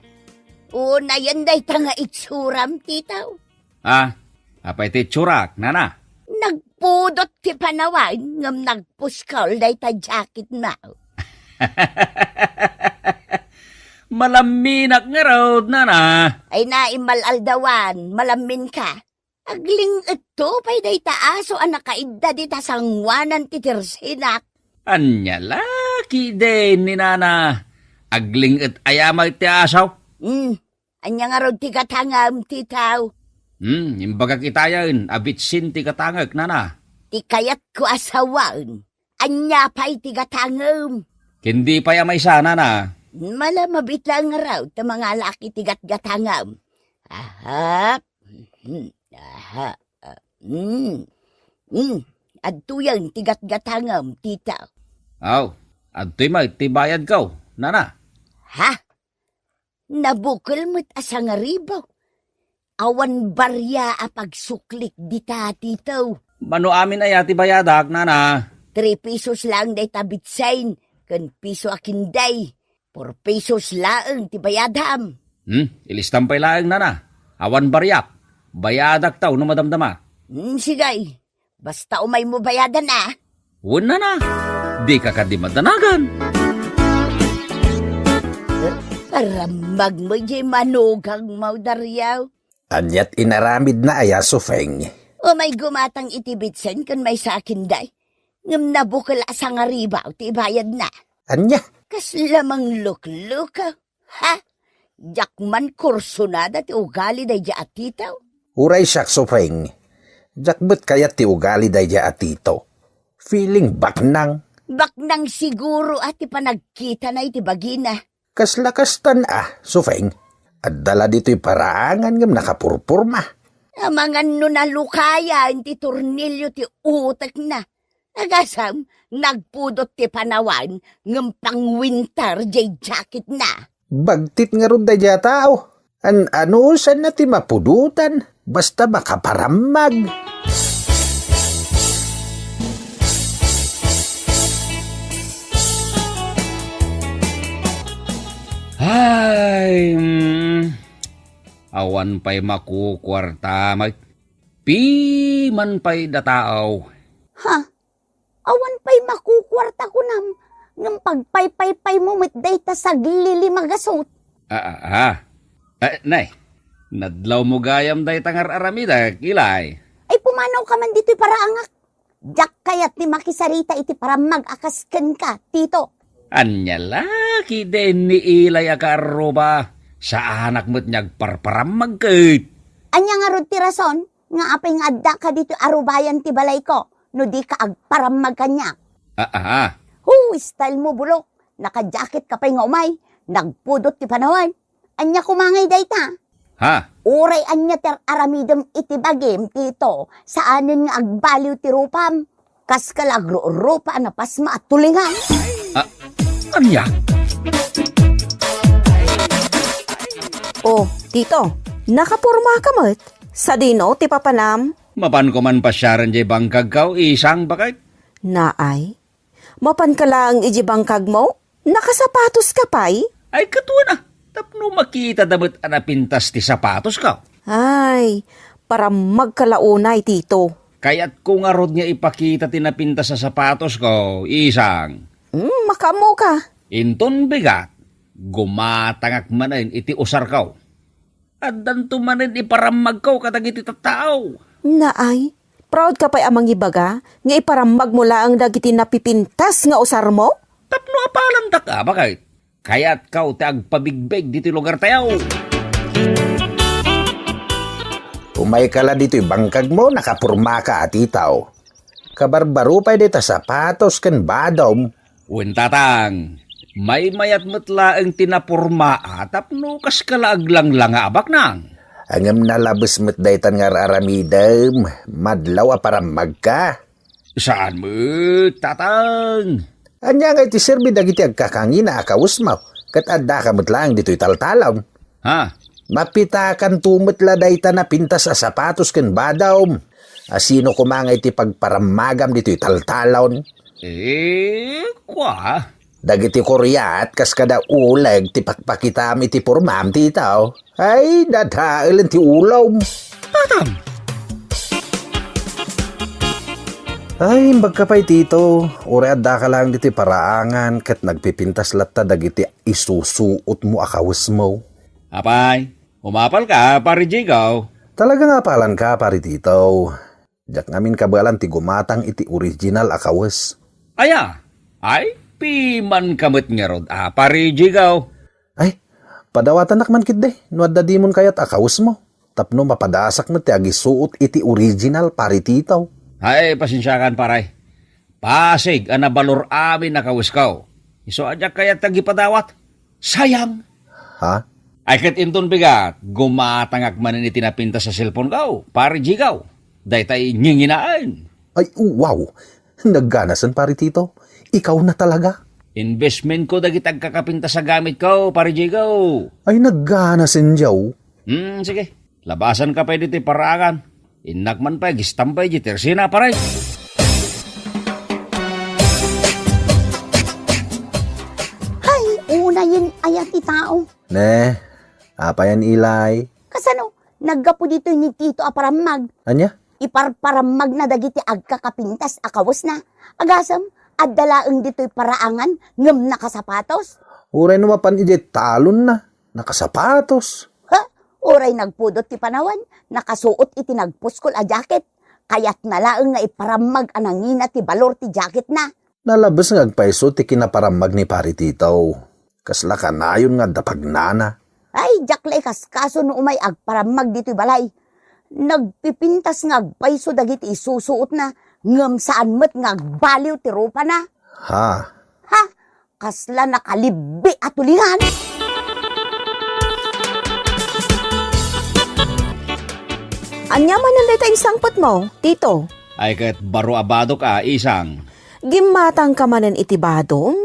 Unayen dayta nga itsuram, titaw. Ah, apay ti itsurak, nana? Nagpudot ti panawan ngem nagpuskol dayta jacketmo. Malamminak ngarud, nana. Ay, naimmal-aldawan, malamminka. Agling-etto pay dayta aso a nakaidda dita sangoanan ti tersinak. Ania la ketdin ni nana? Agling-et aya met ti aso? Hmm. Ania ngarud ti gatangem, titaw? Hmm, imbagak itayen a bitsin ti gatangek, nana. Ti kayatko a sawen, ania pay ti gatangem? Ken di pay a maysa, nana. Mala, mabiit laeng ngarud ta mangalaak iti gatgatangem. Aha. Hmm. Aha. Hmm. Hmm. Adtoyen ti gatgatangem, tita. Aw, Adtoy met ti bayadko, nana. Ha? Nabukel met a sangaribaw. Awan baria a pagsuklik dita, Tito. Mano amin aya ti bayadak, nana? Three pesos laeng dayta bitsen, ken piso a kinday. Four pesos laeng ti bayadam. Hmm, ilistam pay laeng, nana. Awan bariak. Bayadak taw no madamdama. Hmm, sige. Basta umaymo bayadan, a. Wen, nana. Dika kadi madanagan. Parammag mo jay manugang mo, Dario. Aniat inaramidna aya, Sufeng? Umay gumatang iti bitsen ken maysa a kinday. Ngem nabukel a sangaribaw ti bayadna. Ania? Kasla mangluklukaw. Ha? Diak man kursunada ti ugali daydiay a Tito. Uray siak, Sufeng. Diak met kayat ti ugali daydiay a Tito. Feeling baknang. Baknang siguro a ti panagkitana iti bagina. Kasla kastan a, Sufeng. Adda la ditoy paraangan ngem nakapurpurma. Amangan no nalukayan ti tornilyo ti utekna. Agasem, nagpudot ti panawan ngem pangwinter jay jacketna. Bagtit ngarud daydiay a tao. An-anusanna ti mapudotan, basta makaparammag. Ay, mm, awan pay makukuarta, may piman pay da tao. Ha? Awan pay makukuarta kunam, ngem pagpaypaypaymo met dayta saglilima gasut. Ah, ah, ah. Eh, nay, nadlawmo gayam dayta nga ar-aramidek, Ilay. Ay, pumanawka man ditoy paraangak. Diak kayat ti makisarita iti parammag a kas kenka, Tito. Ania la, kidin ni Ilay a kaarruba. Saanak met nga agparparammag ket. Ania ngarud ti rason nga apay nga addaka ditoy arubayan ti balayko no dika agparammag kaniak? Ah, ah, ah. Hu, style mo, bulok. Naka-jacket ka pay nga umay. Nagpudot ti panawan. Ania koma ngay dayta? Ha? Uray ania ti ar-aramidem iti bagim, Tito, saanen nga agbaliw ti rupam. Kas ka la agrurupa a napasma a tulingan. Ah, ania? Oh, Tito, nakaporma ka met? Sadino ti papanam? Mapan ko man pasiaren jay bangkagko, isang baket. Naay, mapan ka laeng iti bangkagmo? Nakasapatos ka pay? Ay, katuan a, tapno makita da met a napintas ti sapatosko. Ay, parammag ka la unay, Tito. Kayatko ngarud nga ipakita ti napintas a sapatosko, isang. Hmm, makaammo ka. Inton bigat, gumatangak manen iti usarko. Addanto manen iparammagko kadagiti tattao. Naay, proud ka pay a mangibaga nga iparammagmo laeng dagiti napipintas nga usarmo? Tapno apalandak a, baket. Kayatko ti agpabigbeg ditoy lugartayo. Umayka la ditoy bangkagmo, nakapormaka a Tito. Kabarbaro pay dayta sapatos ken badom. Wen, Tatang, maymayat met laeng ti napormaa tapno kaska la aglanglanga a baknang. Ngem nalabes met daytan nga ar-aramidem, madlaw a parammagka. Saan met, Tatang? Ania ngay ti serbi dagiti agkakangina a kawesmo, ket addaka met laeng ditoy taltalon? Ha? Mapitakanto met la dayta napintas a sapatos ken badom. A sino koma ngay ti pagparammagam ditoy taltalon? Eh, kua? Dagiti kuriat kas kada uleg ti pakpakitam iti pormam, Tito. Ay, dadaelen ti ulom. Atam! Ay, imbagka pay, Tito. Uray addaka laeng ditoy paraangan ket nagpipintas latta dagiti isusuotmo a kawesmo. Apay, umapalka, Pare Jigo? Talaga nga apalanka, Pare Tito. Diak ngamin kabaelan ti gumatang iti original a kawes. Aya? Ay, pimanka met ngarud a, Pare Jigo. Ay, padawatanak man ketdi no adda dimon kayat a kawesmo, tapno mapadasak met ti agisuot iti original, Pare Tito. Ay, pasensiakan, pare. Pasig a nabalor amin a kawesko. Isu a diak kayat ti agipadawat. Sayang. Ha? Ay, ket inton bigat, gumatangak manen iti napintas a cellphoneko, Pare Jigo. Daytay nginginaen. Ay, wow! Nagganasen, Pare Tito. Ikaw na talaga. Investmentko dagiti agkakapintas a gamitko, Pare Jigo. Ay, naggana, Sendiaw. Hmm, sige. Labasanka pay ditoy paraangan. Innak man pay agistampay diay tersena, pare. Hay, unayen aya ti tao. Ne, apayan, Ilay? Kasano? Naggapu ditoy ni Tito a parammag. Ania? Iparparammagna dagiti agkakapintas a kawesna. Agasem, adda laeng ditoy paraangan ngem nakasapatos. Uray no mapan idiay talonna, nakasapatos. Ha? Uray nagpudot ti panawen, nakasuot iti nagpuskol a jacket. Kayatna laeng nga iparammag a nangina ti balor ti jacketna. Nalabes nga agpayso ti kinaparammag ni Pari Tito. Kasla kanayon nga adda pagnana. Ay, diak la ikaskaso no umay agparammag ditoy balay. Nagpipintas nga agpayso dagiti isusuotna, ngem saan met nga agbaliw ti rupana. Ha? Ha? Kasla nakalibbi a tulingan! Ania manen dayta insangpetmo, Tito? Ay, ket baro a badok a, Isang. Gimmatangka manen iti badom?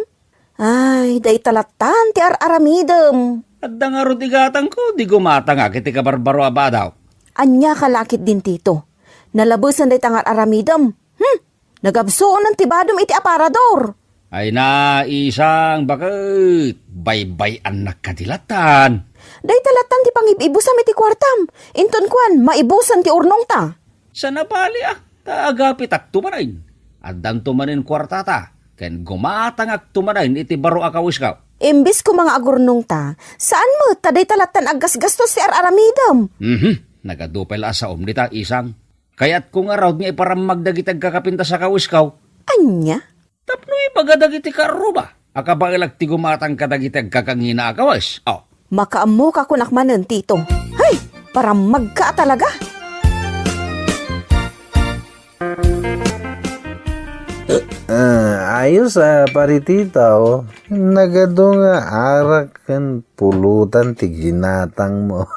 Ay, dayta lattan ti ar-aramidem. Adda ngarud igatangko, di gumatangak iti kabarbaro a badok. Ania ka la ketdin, Tito? Nalabesen dayta nga ar-aramidem. Hmm? Nagabsuonen ti badom iti aparador. Ay na, Isang, baket baybay-annak kadi lattan. Dayta lattan ti pangib-ibusam iti kuartam. Inton kuan, maibusan ti urnongta. Saan a bali a, ta agapitakto manen. Addanto manen kuartata, ken gumatangakto manen iti baro a kawisko. Imbes koma nga agurnongta, saan met ta dayta lattan aggasgastos ti ar-aramidem. Mhm. Nagadu pay la a saom dita, Isang. Kayatko ngarud nga iparammag dagiti agkakapintas a kawisko. Ania? Tapno ibaga dagiti kaarruba a kabaelak ti gumatang kadagiti agkakangina a kawes. Oh. Makaammoka kunak manen, Tito. Hay! Parammagka a talaga! Ah, ayos a, Pari Tito. Nagadu nga arak ken pulutan ti ginatangmo.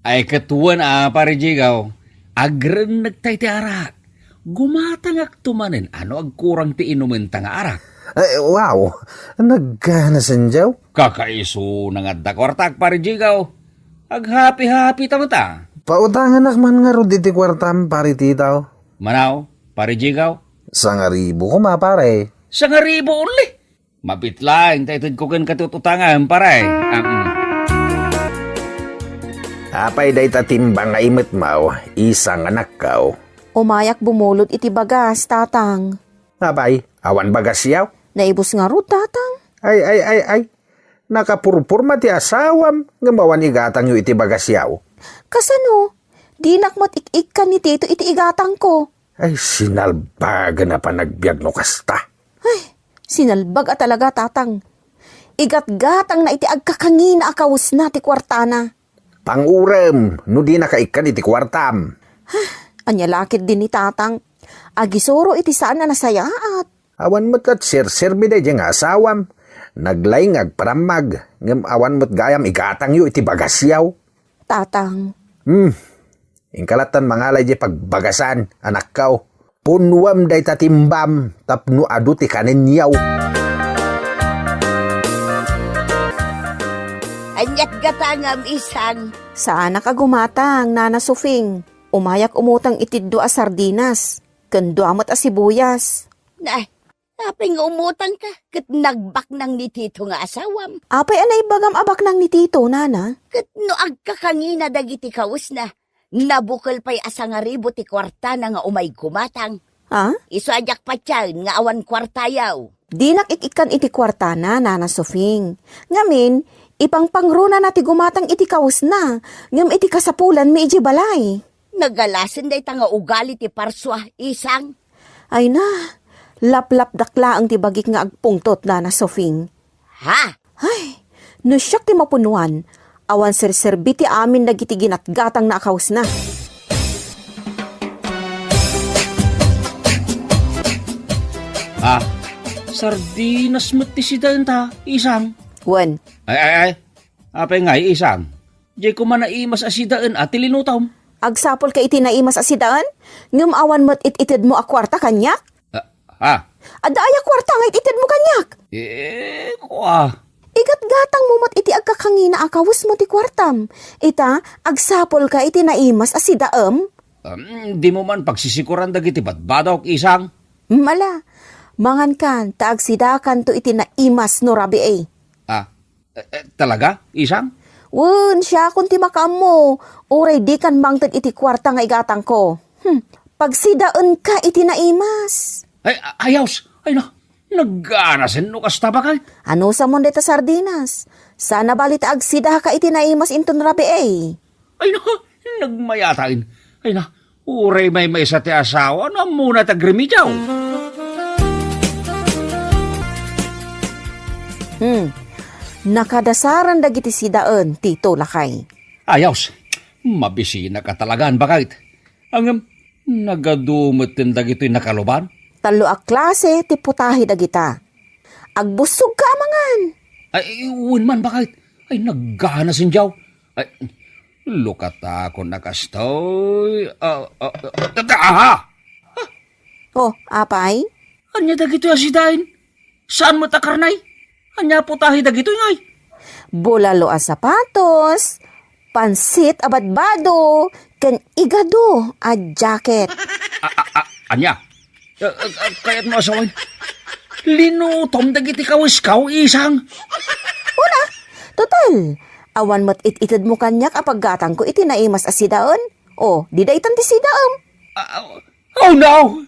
Ay, ket wen a, Pare Jigaw, agrennegta iti arak. Gumatangakto manen a no agkurang ti inumenta nga arak. Ay, wow! Naggana, Sendiaw. Kakaisuna nga adda kuartak, Pare Jigaw. Aghapi-hapita met a. Pautanganak man ngarud iti kuartam, Pare Tito. Manaw, Pare Jigaw? Sangaribu koma, pare. Sangaribu only? Mabit laeng ta itedko kenka ti ut-utangan, pare. Ah, mm. Apay dayta timbang nga imetmaw, Isang, anakko? Umayak bumulod iti bagas, Tatang. Apay, awan bagasyaw? Naibus ngarud, Tatang. Ay, ay, ay, ay. Nakapurporma ti asawam, ngem awan igatangyo iti bagasyaw. Kasano? Dinak met ik-ikkan ni Tito iti igatangko. Ay, sinalbagan a panagbiag no kasta. Ay, sinalbag a talaga, Tatang. Igatgatangna iti agkakangina a kawesna ti kuartana. Pangurem, no dinaka ikkan iti kuartam. Ania la ketdin ni Tatang? Agisuro iti saan a nasayaat. Awan met ket serserbi daydiay nga asawam. Naglaing nga agparammag, ngem awan met gayam igatangyo iti bagasyaw. Tatang. Hmm. Inka lattan mangala idiay pagbagasan, anakko. Punnuem dayta timbam tapno adu ti kanenyaw. Aniat gatangam, Isang? Saanak a gumatang, Nana Sofing. Umayak umutang iti dua a sardinas, ken dua met a sibuyas. Na, apay nga umutangka ket nagbaknang ni Tito nga asawam? Apay a naibagam a baknang ni Tito, Nana? Ket no agkakangina dagiti kawesna, nabukel pay a sangaribu ti kuartana nga umay gumatang. Ah? Isu a diak patiaen nga awan kuartayaw. Dinak ik-ikkan iti kuartana, Nana Sofing. Ngamin, ipangpangrunana ti gumatang iti kawesna, ngem iti kasapulanmi idiay balay. Nagalasen dayta nga ugali ti parsua, Isang. Ay na, laplapdak laeng ti bagik nga agpungtot, Nana Sofing. Ha? Ay, no siak ti mapunuan, awan serserbi ti amin dagiti ginatgatangna a kawesna. Ah, sardinas met ti sidaenta, Isang. Wen. Ay, ay, ay. Apay ngay, Isang? Diay koma naimas a sidaen a ti linutom. Agsapulka iti naimas a sidaen? Ngem awan met it-itedmo a kuarta kaniak? Ah, ah. Adda aya kuarta nga ititedmo kaniak? Eh, kua. Igatgatangmo met iti agkakangina a kawesmo ti kuartam. Ita, agsapulka iti naimas a sidaem? Em, dimo man pagsisikuran dagiti badbadok, Isang? Mala, mangankan, ta agsidakanto iti naimas no rabii. Ah, eh, eh, talaga, Isang? Wen, siakon ti makaammo. Uray dikan mangted iti kuarta nga igatangko. Hmm, pagsidaenka iti naimas. Ay, a-, ayaws. Ay, na, nagganasen no kasta, baket. Anusamon dayta sardinas? Sana bali ta agsidaka iti naimas inton rabii. Ay, na, nagmayatain. Ay, na, uray maymaysa ti asawa, no ammona ti agremediaw. Hmm. Nakadasaran dagiti sidaen, Tito, lakay. Ayaws. Mabisinaka talaga, baket. Ngem, nagadu metten dagitoy nakaluban? Tallo a klase ti putahe dagita. Agbussogka a mangan. Ay, wen man, baket. Ay, nagganasen diaw. Ay, lukatakon a kastoy. Ah, ah, ah, ah, aha! Oh, apay? Ania dagitoy a sidaen? Saan met a karne? Ania putahe dagitoy, ngay? Bulalo a sapatos, pansit a badbado, ken igado a jacket. A, a, a, ania? A, a, a, kayatmo a sawen? Linutom dagiti kawiskaw, Isang. Una, total, awan met it-itedmo kaniak a paggatangko iti naimas a sidaen. O, di daytan ti sidaem. A, a, Oh, no!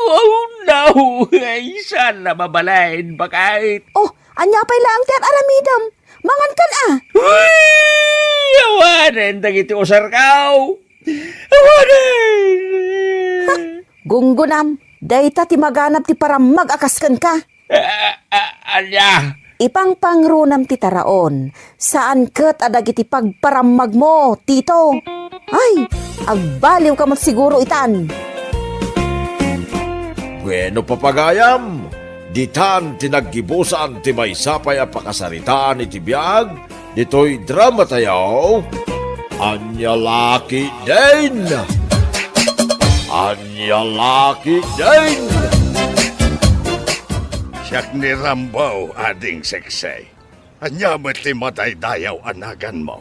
Oh, no! Ay, saan na mabalin, baket? Oh, ania pay laeng ti ar-aramidem? Mangankan a! Uy! Awanen dagiti usarkaw! Awanen! Ha? Gunggonam, dayta ti maganab ti parammag a kas kenka. A, a, ania? Ipangpangronam ti taraon, saan ket a dagiti pagparammagmo, Tito. Ay, agbaliwka met siguro itan. Bueno, papagayam, ditan ti naggibusan ti maysa pay a pakasaritaan iti biag ditoy dramatayo, Ania La Ketdin! Ania La Ketdin! Siak ni Rambo, Ading Seksey. Ania met ti madaydayaw a naganmo?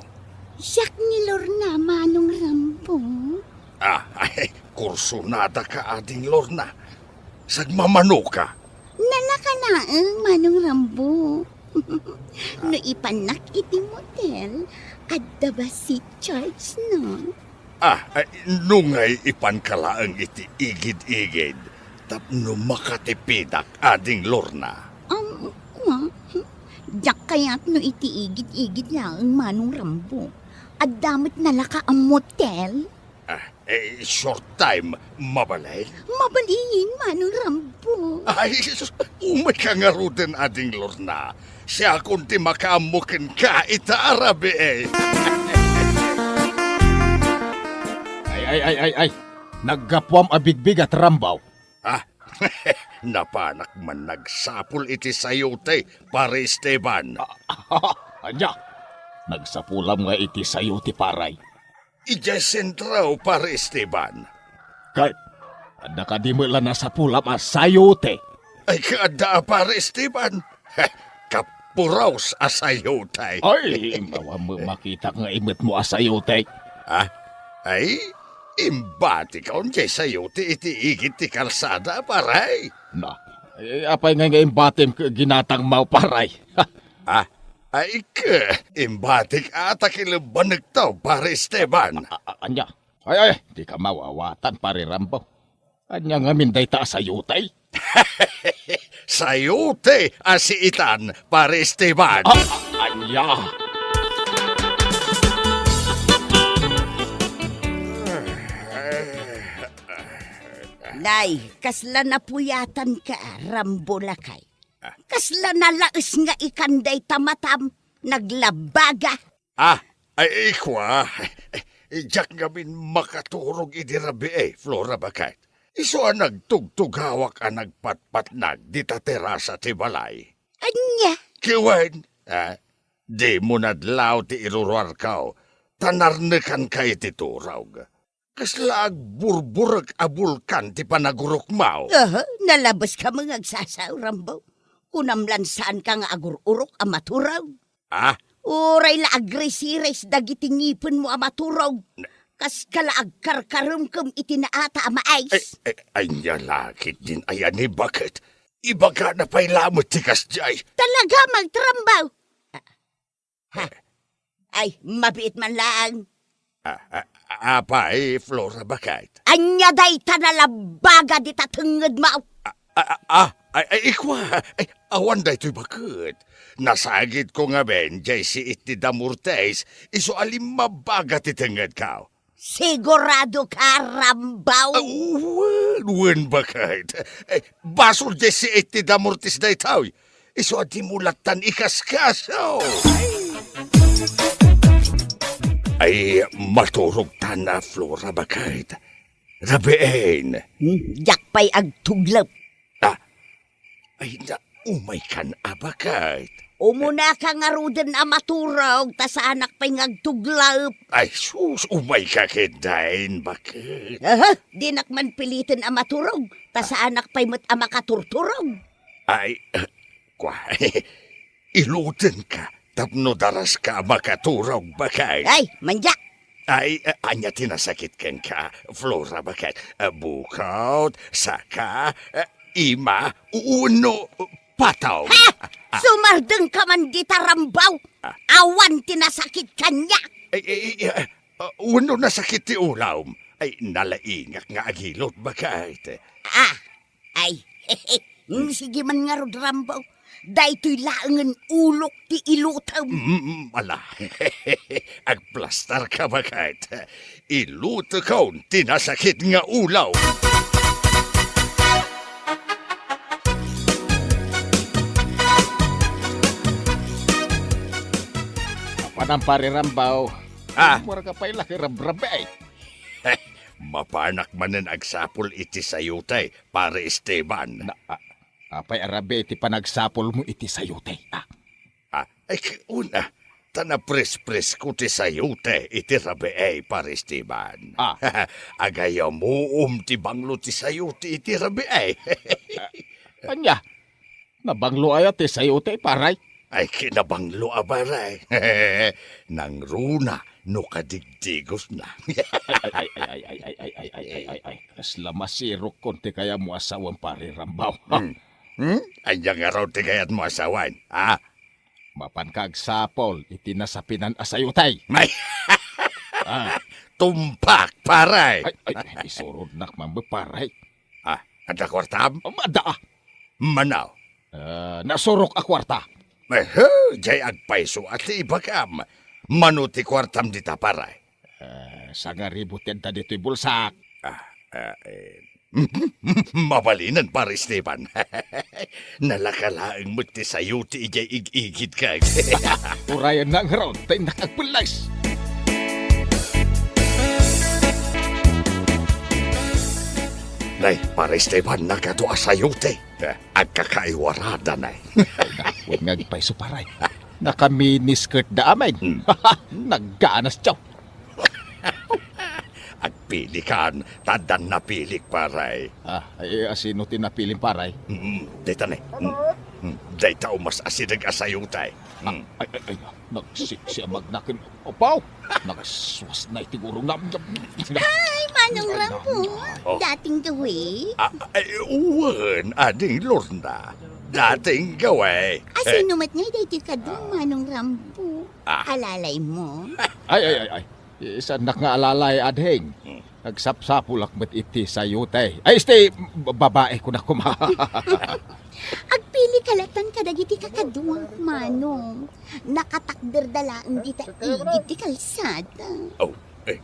Siak ni Lorna, Manong Rambo. Ah, ay, kursunada ka, Ading Lorna. Sagmamano ka? Nalaka laeng, Manong Rambo. No ipannak iti motel, adda ba seat charge, no? Ah, ay, no ngay ipanka laeng iti igid-igid tapno makatipidak, Ading Lorna. Um, kua, diak kayat no iti igid-igid laeng, Manong Rambo. Adda met nalaka a motel. Ah, eh, short time, mabalin? Mabalin, Manong Rambo. Ay, sus, umay ka ngaruden, Ading Lorna. Siakon ti makaammo kenka ita a rabii, eh. Ay, ay, ay, ay, ay. Naggapuam a bigbigat, Rambo. Ah, napanak man nagsapul iti sayote, Pare Esteban. Ah, ania? Nagsapulam nga iti sayote, pare? Idiay sentro, Pare Esteban. Ket, adda kadi met la nasapulam a sayote? Ay, kaadda a, Pare Esteban. Heh, kapuros a sayote. Ay, awan met makitak nga imetmo a sayote. Ah, ay, imbatikon diay sayote iti igid ti kalsada, pare. Na, eh, apay ngay nga imbatim ket ginatangmo, pare? Ah, ay, ket, imbatik a ta kilebbanekto, Pare Esteban. A-, a-, ania? Ay, ay, dika mawawatan, Pare Rambo. Ania ngamin dayta a sayote? Sayote a siitan, Pare Esteban. A-, a-, ania? Nay, kasla napuyatanka, Rambo lakay. Kasla nalaes nga ikan dayta matam, naglabaga. Ah, ay, kua, diak ngamin makaturog idi rabii, Flora baket. Isu a nagtugtugawak a nagpatpatnag dita terasa ti balay. Ania? Ket wen, ah, dimo nadlaw ti iruruarko, ta narnekanka iti turog. Kasla agburburek a bulkan ti panagurokmo. Aha, nalabeska met nga agsasao, Rambo. Kunam lan saanka nga agur-urok a maturog. Ah? Uray la agrisiris dagiti ngipenmo a maturog. Na- Kaska la agkarkaremkem iti naata a mais. Ay, ay, ania la ketdin aya ni baket? Ibagana pay lamet ti kasdiay. Talaga, Rambo? Ha? Ay, mabiit man laeng. Ah, ah, apay, Flora, baket? Ania dayta nalabaga dita tengngedmo? Ah, ah, ah, ah, ay, ay, ikua, ay, awan daytoy baket. Nasagidko ngamin jay siit ti damortis, isu a limmabaga ti tengngedko. Siguradoka, Rambo? Ah, wen, wen, baket. Eh, basol jay siit ti damortis daytoy. Isu a dimo lattan ikaskaso. Ay, maturogtan a Flora, baket. Rabiin. Hmm, diak pay agtuglep. Ah, ay, na, umaykan a, baket. Umunaka ngaruden a maturog, ta saanak pay nga agtuglep. Ay, sus, umayka ketdin, baket. Aha, dinak man piliten a maturog, ta saanak pay met a makaturturog. Ay, eh, kua, ilutenka tapno daraska a makaturog, baket. Ay, mandiak! Ay, eh, ania ti nasakit kenka, Flora, baket? Eh, bukot, saka, eh, ima, wenno, eh, patong? Ha! Ah, ah. Sumardengka man dita, Rambo! Ah. Awan ti nasakit kaniak! Ay, ay, ay, ah, ah, wenno nasakit ti ulom? Ay, nalaingak nga agilot, baket. Ah, ay, mm, sige man ngarud, Rambo. Daytoy laengen ulok ti ilutem. Mm, ala. Agplastarka, baket. Ilutekon ti nasakit nga ulom. Apanan, Pare Rambo? Ah? Mura ka pay la ket rabrabi. Mapanak manen agsapul iti sayote, Pare Esteban. Na, a-, apay a rabii ti panagsapulmo iti sayote, a? Ah, ay, una, ta naprespresko ti sayote iti rabii, Pare Esteban. Ah. Agayamuom ti banglo ti sayote iti rabii. Ah, ania? Nabanglo aya ti sayote, Pare? Ay, kinabanglo a, Pare. Nangruna no kadigdigosna. Ay, ay, ay. Kasla masirokkon ti kayatmo a sawen, Pare Rambo. Hmm? Hmm? Ania ngarud ti kayatmo a sawen, ha? Mapanka agsapul iti nasapinan a sayote. Ay! Ah. Tumpak, Pare! Ay, ay, isurodnak man, Pare. Ah, adda kuartam? Um, adda, ah. Mano? Ah, nasurok a kuarta. Ehe, jay agpayso a ti ibagam. Mano ti kuartam dita, Pare? Ah, sangaribu ti adda ditoy bulsak. Ah, ah, eh. Mabalinen, Pare Esteban. Nalaka laeng met ti sayote idiay ig-igidko. Urayennak ngarud, ta innak agpelles. Nay, Pare Esteban, nagadu a sayote. Eh, agkakaiwarada, nay. Wen nga agpayso, Pare. Nakaminiskirtda amin. Hmm. Nagganas, tiyo. Agpilikan, ta addan napilik, Pare. Ah, ay, asino ti napilim, Pare? Mm, dayta ne. Mm. Mm. Dayta umas asideg a sayote. Mm. Ay, ay, ay, nagsiksi a magnaken. Apaw! Nagsuas na iti gurong na. Hi, Manong Rambo. Oh. Dating gawi? Ah, ay, wen, Ading Lorna. Dating gawi. Asino met ngay daytoy kadu, Manong Rambo? Ah. Alalaymo? Ay, ay, ay, ay. Saannak nga alalay, ading. Hmm. Nagsapsapulak met iti sayote. Ay, isti, b-, babae ko na kuma. Agpili ka latan kadagiti kakaduak, Manong. Nakatakderda laeng dita igid ti kalsada. Oh, eh,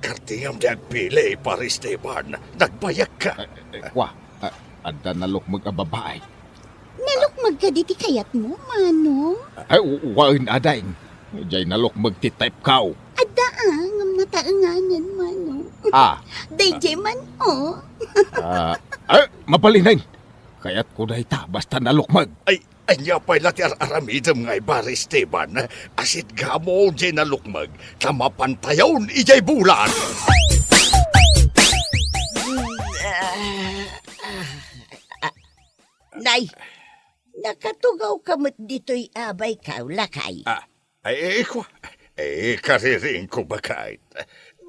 kartingam ti agpili, Pare Esteban. Nagbayag ka. Eh, eh, kwa, ah, adda nalukmeg a babae. Nalukmeg kadi ti kayatmo, Manong? Ay, u-, wen, ading. Jay nalukmeg ti type ko. Adda, ah, ngem nataenganen, Manong. Ah. Dayjay man, oh. Ah, ay, mabalinen. Kayatko dayta, basta nalukmeg. Ay, ania pay la ti ar-aramidem ngay, Pare Esteban? Asidegmo jay nalukmeg, ta mapantayon idiay bulan. Nay, nakatugawka met ditoy a baykam, lakay. Ah, ay, ay, kua. Ay, kaririingko, baket.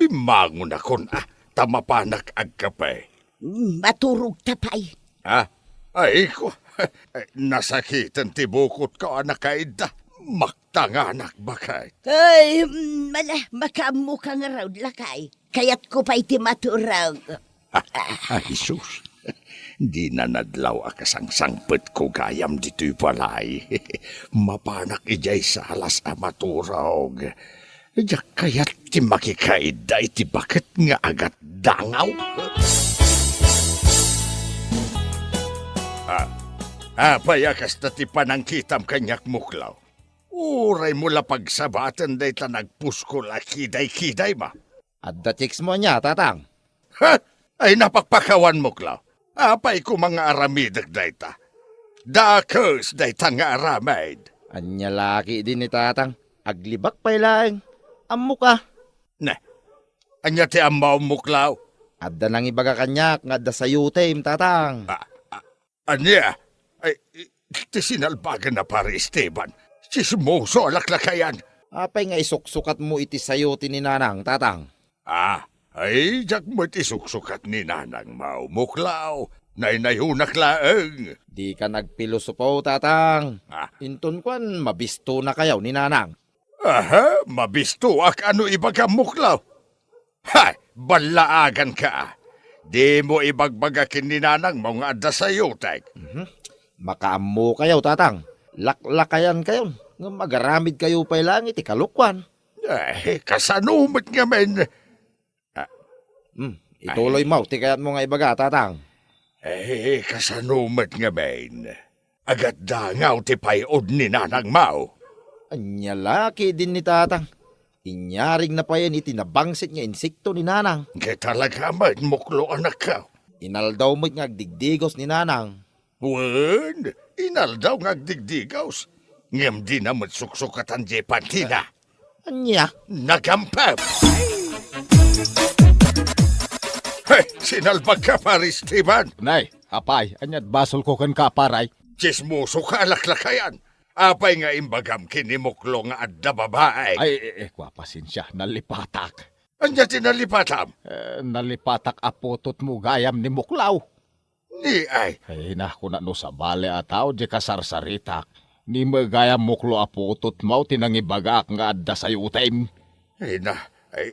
Bimmangonakon, ah, ta mapanak agkape. Mm, maturogta pay. Ah, ay, kua. Nasakiten ti bukotko a nakaidda. Maktanganak, baket. Ay, mm, mala, makaammoka ngarud, lakay. Kayatko pay ti maturog. Ah, ay, sus. Dina nadlaw a kasangsangpetko gayam ditoy balay. Mapanak idiay salas a maturog. Diak kayat ti makikaidda iti baket nga agatdangaw. Ah, apay a kasta ti panangkitam kaniak, Muklaw? Uraymo la pagsabaten dayta nagpuskol a kidaykidaymo. Adda chicks mo ania, Tatang? Ha? Ay, napakpakawan, Muklaw. Apay koma nga aramidek dayta? Dakes dayta nga aramid. Ania la ketdin ni Tatang? Aglibak pay laeng. Ammoka. Ne, ania ti ammom, Muklaw? Adda nangibaga kaniak nga adda sayotem, Tatang. Ah, ah, Ania? Ay, ti sinalbagan a Pare Esteban. Tsismoso a laklakayan. Apay nga isuksukatmo iti sayote ni Nanang, Tatang? Ah, ay, diak met isuksukat ni Nanangmo, Muklaw. Naynayonak laeng. Dika nagpilosopo, Tatang. Ah. Inton kuan, mabistonakayo ni Nanang. Aha, mabistoak a no ibagam, Muklaw. Hay, ballaaganka. Dimo ibagbaga ken ni Nanangmo nga adda sayotek. Mhm. Makaammokayo, Tatang. Laklakayankayon, ngem agaramidkayo pay laeng iti kalokuan. Eh, kasano met ngamin? Ah. Hmm, ituloymo ti kayatmo nga ibaga, Tatang. Eh, kasano met ngamin? Agatdangaw ti pay-od ni Nanangmo. Ania la ketdin ni Tatang? Inyarigna payen iti nabangsit nga insekto ni Nanang. Ket talaga met, Muklo, anakko. Inaldaw met nga agdigdigos ni Nanang. Wen, inaldaw nga agdigdigos. Ngem dina met suksukatan diay pantina. Ania? Nagampem! Hey, sinalbagka, Pare Esteban! Nay, apay, ania't basolko kenka, Pare? Tsismosoka a laklakayan. Apay nga imbagam ken ni Muklo nga adda babai? Ay, eh, eh, kua, pasensia, nalipatak. Ania ti nalipatam? Eh, nalipatak a putotmo gayam ni Muklaw. Ni ay. Ay, na, kuna no sabali a tao, di kasarsaritak. Ni met gayam, Muklo, a putotmo ti nangibagaak nga adda sayotem. Ay, na, ay,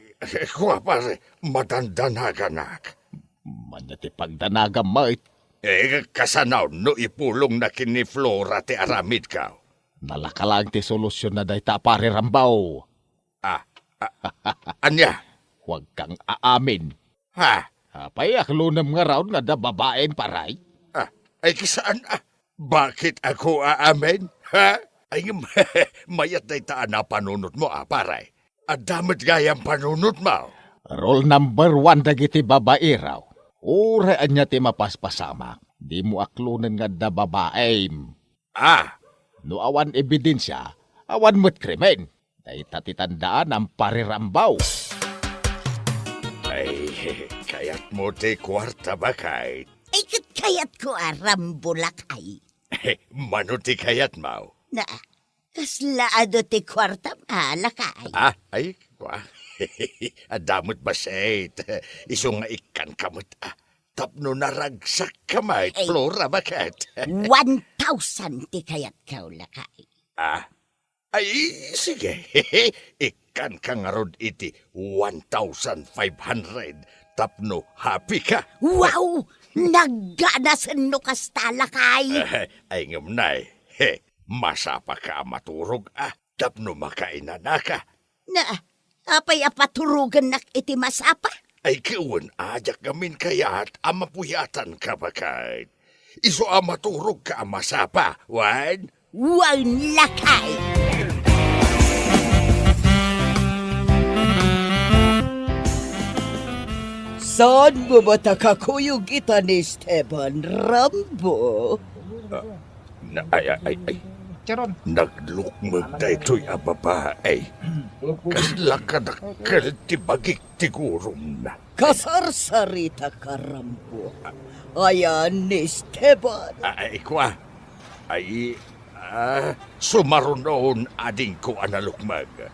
kua, Pare, madandanaganak. Ania ti pagdanagam met? Eh, kasano no ipulongna ken ni Flora ti aramidko? Nalaka laeng ti solusionna dayta, Pare Rambaw. Ah, ah, ania? Huwag kang aamin. Ha? Apay, aklonem ngarud nga adda babaim, Pare? Ah, ay, kasano, ah? Bakit ako aamin? Ha? Ay, ngem, mayat dayta a napanunotmo, ah, Pare. Adda met gayam panunotmo. Rule number one dagiti babairo. Uray ania ti mapaspasamak, dimo aklonen nga adda babaim. Ah. No awan ebidensia, awan met krimen. Dayta ti tandaanam, Pare Rambaw. Ay, kayatmo ti kuarta, baket? Ay, ket kayatko a Rambo, lakay. Mano ti kayatmo? Na, kasla adu ti kuartam a, lakay? Ah, ay, kua. Adda met bassit. Isu nga ikkanka met, ah. Tapno naragsakka met, ay, Flora, baket? One thousand ti kayatko, lakay. Ah, ay, sige. Ikkanka ngarud iti one thousand five hundred tapno happy ka. Wow! Nagganasen no kasta, lakay. Eh, ay, ngem, Nay, he, masapaka a maturog, ah, tapno makainanaka. Na, apay a paturogennak iti masapa? Ay, ket wen, a, diak ngamin kayat a mapuyatanka, baket. Isu a maturogka a masapa, wen? Wen, lakay! Saan mo met a kakuyog ita ni Esteban, Rambo? Ah, na, ay, ay, ay, ay. Teron. Naglukmeg daytoy a babae. Kasla kadakkel ti bagik ti gurumna. Kasarsarita ka, Rambo. Ayan ni Esteban. Ay, kua. Ay, ah, sumarunon adingko a nalukmeg.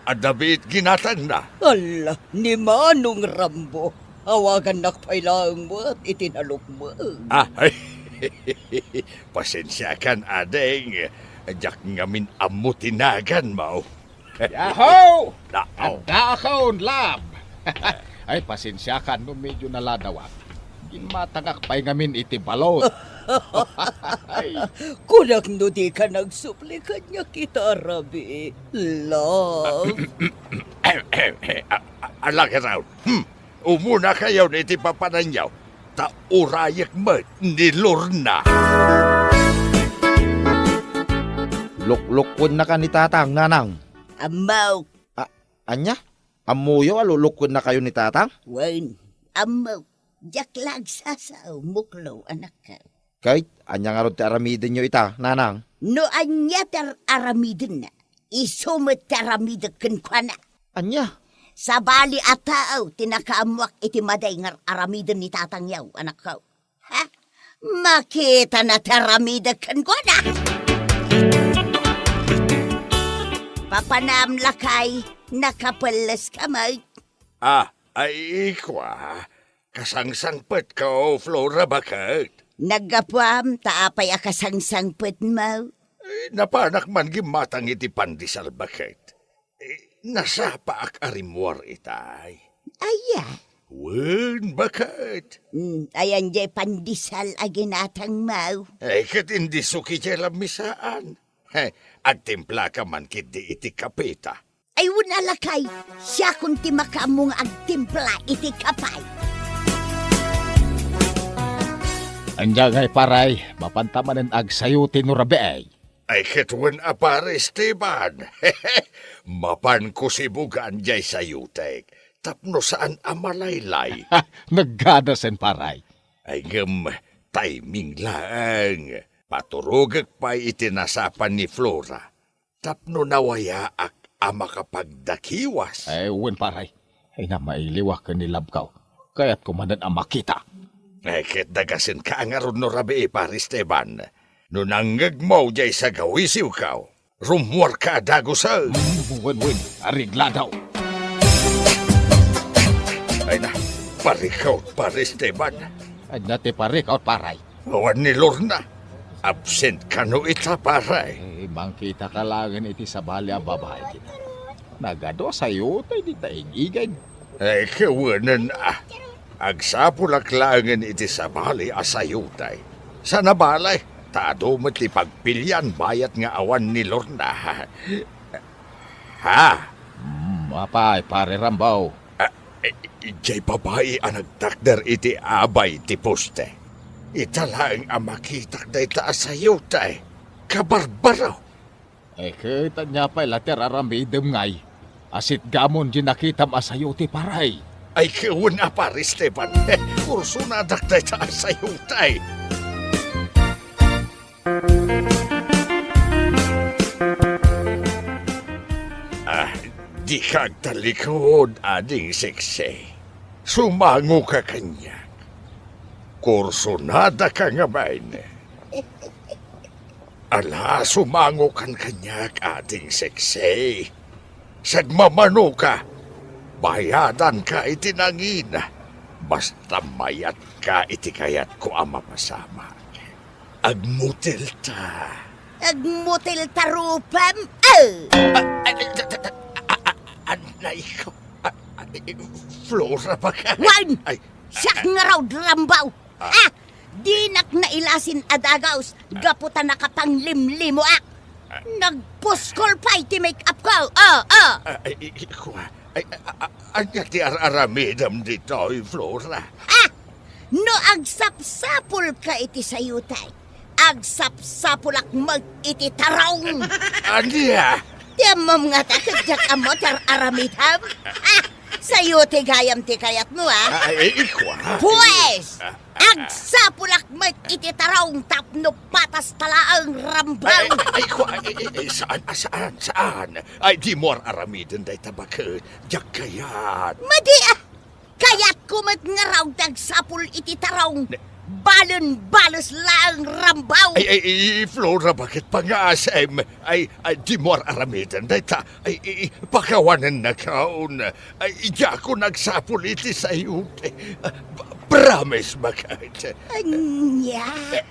Adda biit ginatangna. Ala, ni Manong Rambo. Awagannak pay laeng met iti nalukmeg. Ah, ay. Pasensiakan, ading. Diak ngamin ammo ti naganmo. Yahoo! Addaakon, lab! Ay, pasensiakan no medyo naladawak. Ginmatangak pay ngamin iti balon. Ay. Kunak no dika nagsubli kaniak ita, Rabi. Love. A-, a-, ala, get out. Hmm. Umunakayon iti papananyo, ta urayek met ni Lorna. Luklukuennaka ni Tatang, Nanang. Ammok. A-, ania? Ammoyo a luklukuennakayo ni Tatang? Wen, ammok. Diak la agsasao, muklo, anakko. Ket ania ngarud ti aramidenyo ita, Nanang? No ania ti ar-, aramidenna, isu met ti aramidek kenkuana. Ania? Sabali a tao ti nakaammoak iti madi nga ar-aramiden ni tatangyo, anakko. Ha? Makitana ti aramidek kenkuana. Papanam, lakay, nakapelles ka met. Ah, ay, kua. Kasangsangpetka, Flora, baket? Naggapuam ta apay a kasangsangpetmo? Eh, napanak man gimmatang iti pandesal, baket. Eh, nasapaak a rimmuar itay. Aya? Wen, baket. Hmm, ayan jay pandesal a ginatangmo? Eh, ket indi suki jay lamisaan. He, agtimplaka man ketdi iti kapeta. Ay, wen a lakay, siakon ti makaammo nga agtimpla iti kape. Ania ngay, pare, mapanta manen agsayote no rabii? Ay, ket wen a, pare Esteban. Mapanko sibugan jay sayotek, tapno saan a malaylay. Nagganasen, pare. Ay, ngem, timing laeng. Paturogek pay iti nasapan ni Flora. Tapno nawayaak a makapagdakiwas. Ay, wen, pare. Ay, na mailiwak ken ni labko. Kayatko manen a makita. Ay, ket dagasenka ngarud no rabii, pare Esteban. No nangngegmo jay sagawisiwko, rummuarka a dagusen. Mm, wen, wen. Areglado. Ay na, parikot, pare Esteban. Ania ti parikot, pare? Awan ni Lorna. Absent kano ita, pare? Eh, mangkitaka laengen iti sabali a babai kita. Nagadu a sayote dita ig-igid. Eh, kawenen a. Agsapulak laengen iti sabali a sayote. Saan a bale, ta adu met ti pagpilian bayat nga awan ni Lorna. Ha? Hmm, apay, Pare Rambo? Ah, eh, jay babai a nagtakder iti abay ti poste. Ita laeng a makitak dayta a sayote. Kabarbaro! Eh, ket ania pay la ti ar-aramidem ngay? Asitgamon di nakitam a sayote, pare. Ay, wen a, Pare Esteban. Kursonadak dayta a sayote. Ah, dika agtallikud, ading Seksi. Sumangoka kaniak. Kursonadaka ngamin. Ala, sumangokan kaniak, ading Seksi. Sagmamanoka, bayadanka iti nangina, basta mayatka iti kayatko a mapasamak. Agmutilta. Agmutilta rupam? Ah! Ah, ah, ah, ah, ah, anay ko. Ah, ah, eh, Flora, baka. Wen! Ay. Siak ngarud, Rambo. Ah. Ah! Dinak nailasin a dagus, gapu ta nakapanglimlimoak. Ah. Nagpuskol pay ti make-up ko. Ah, ah. Ah, ay, ay, ay, kua. Ay, ah, ah, ania ti ar-aramidem ditoy, Flora? Ah! No agsapsapulka iti sayote, agsapsapulak met iti tarong. Ania? Ti ammom ngata ket diak ammo ti ar-aramidem? Ah! Sayo ti gayam ti kayatmo, a? Ay, ay, ay, kua. Pues, agsapulak met iti tarong tapno patas ta laeng rambaw. Ay, ay, ay, kua, ay, ay, ay, saan, a, saan, saan? Ay, dimo ar-aramiden dayta baket. Diak kayat. Madi, a. Kayatko met ngarud ti agsapul iti tarong. Ne- Balen bales laeng rambaw. Ay, ay, ay, Flora, baket pangasem? Ay, ay, dimo ar-aramiden dayta. Ay, ay, ay, pakawanennakon. Ay, diakon agsapul iti sayote. Ah, p-, promise, baket. Ania? Eh,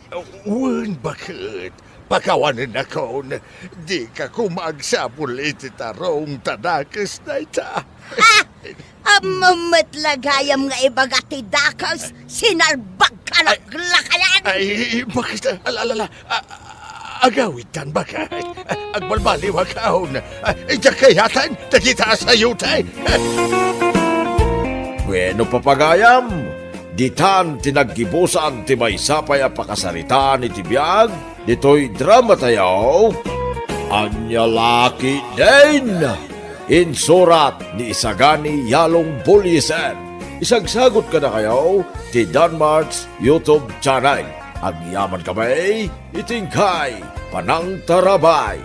wen, baket. Pakawanennakon. Dika koma agsapul iti tarong ta dakes dayta. Ah! Ammom met la gayam nga ibaga ti dakes, sinalbagka laklakayan! Ay, baket, ala, ala, ala. A-, a-, agawidtan, baket. Agbalbaliwakon. A, diak kayaten dagita a sayote. Bueno, papagayam, ditan ti naggibusan ti maysa pay a pakasaritaan iti biag ditoy dramatayo, Ania La Ketdin. Insurat ni Isagani Yalong Bullieser. Isagsagut kadakayo ti Danmart's YouTube channel. Agyamankami iti inkay panangtarabay.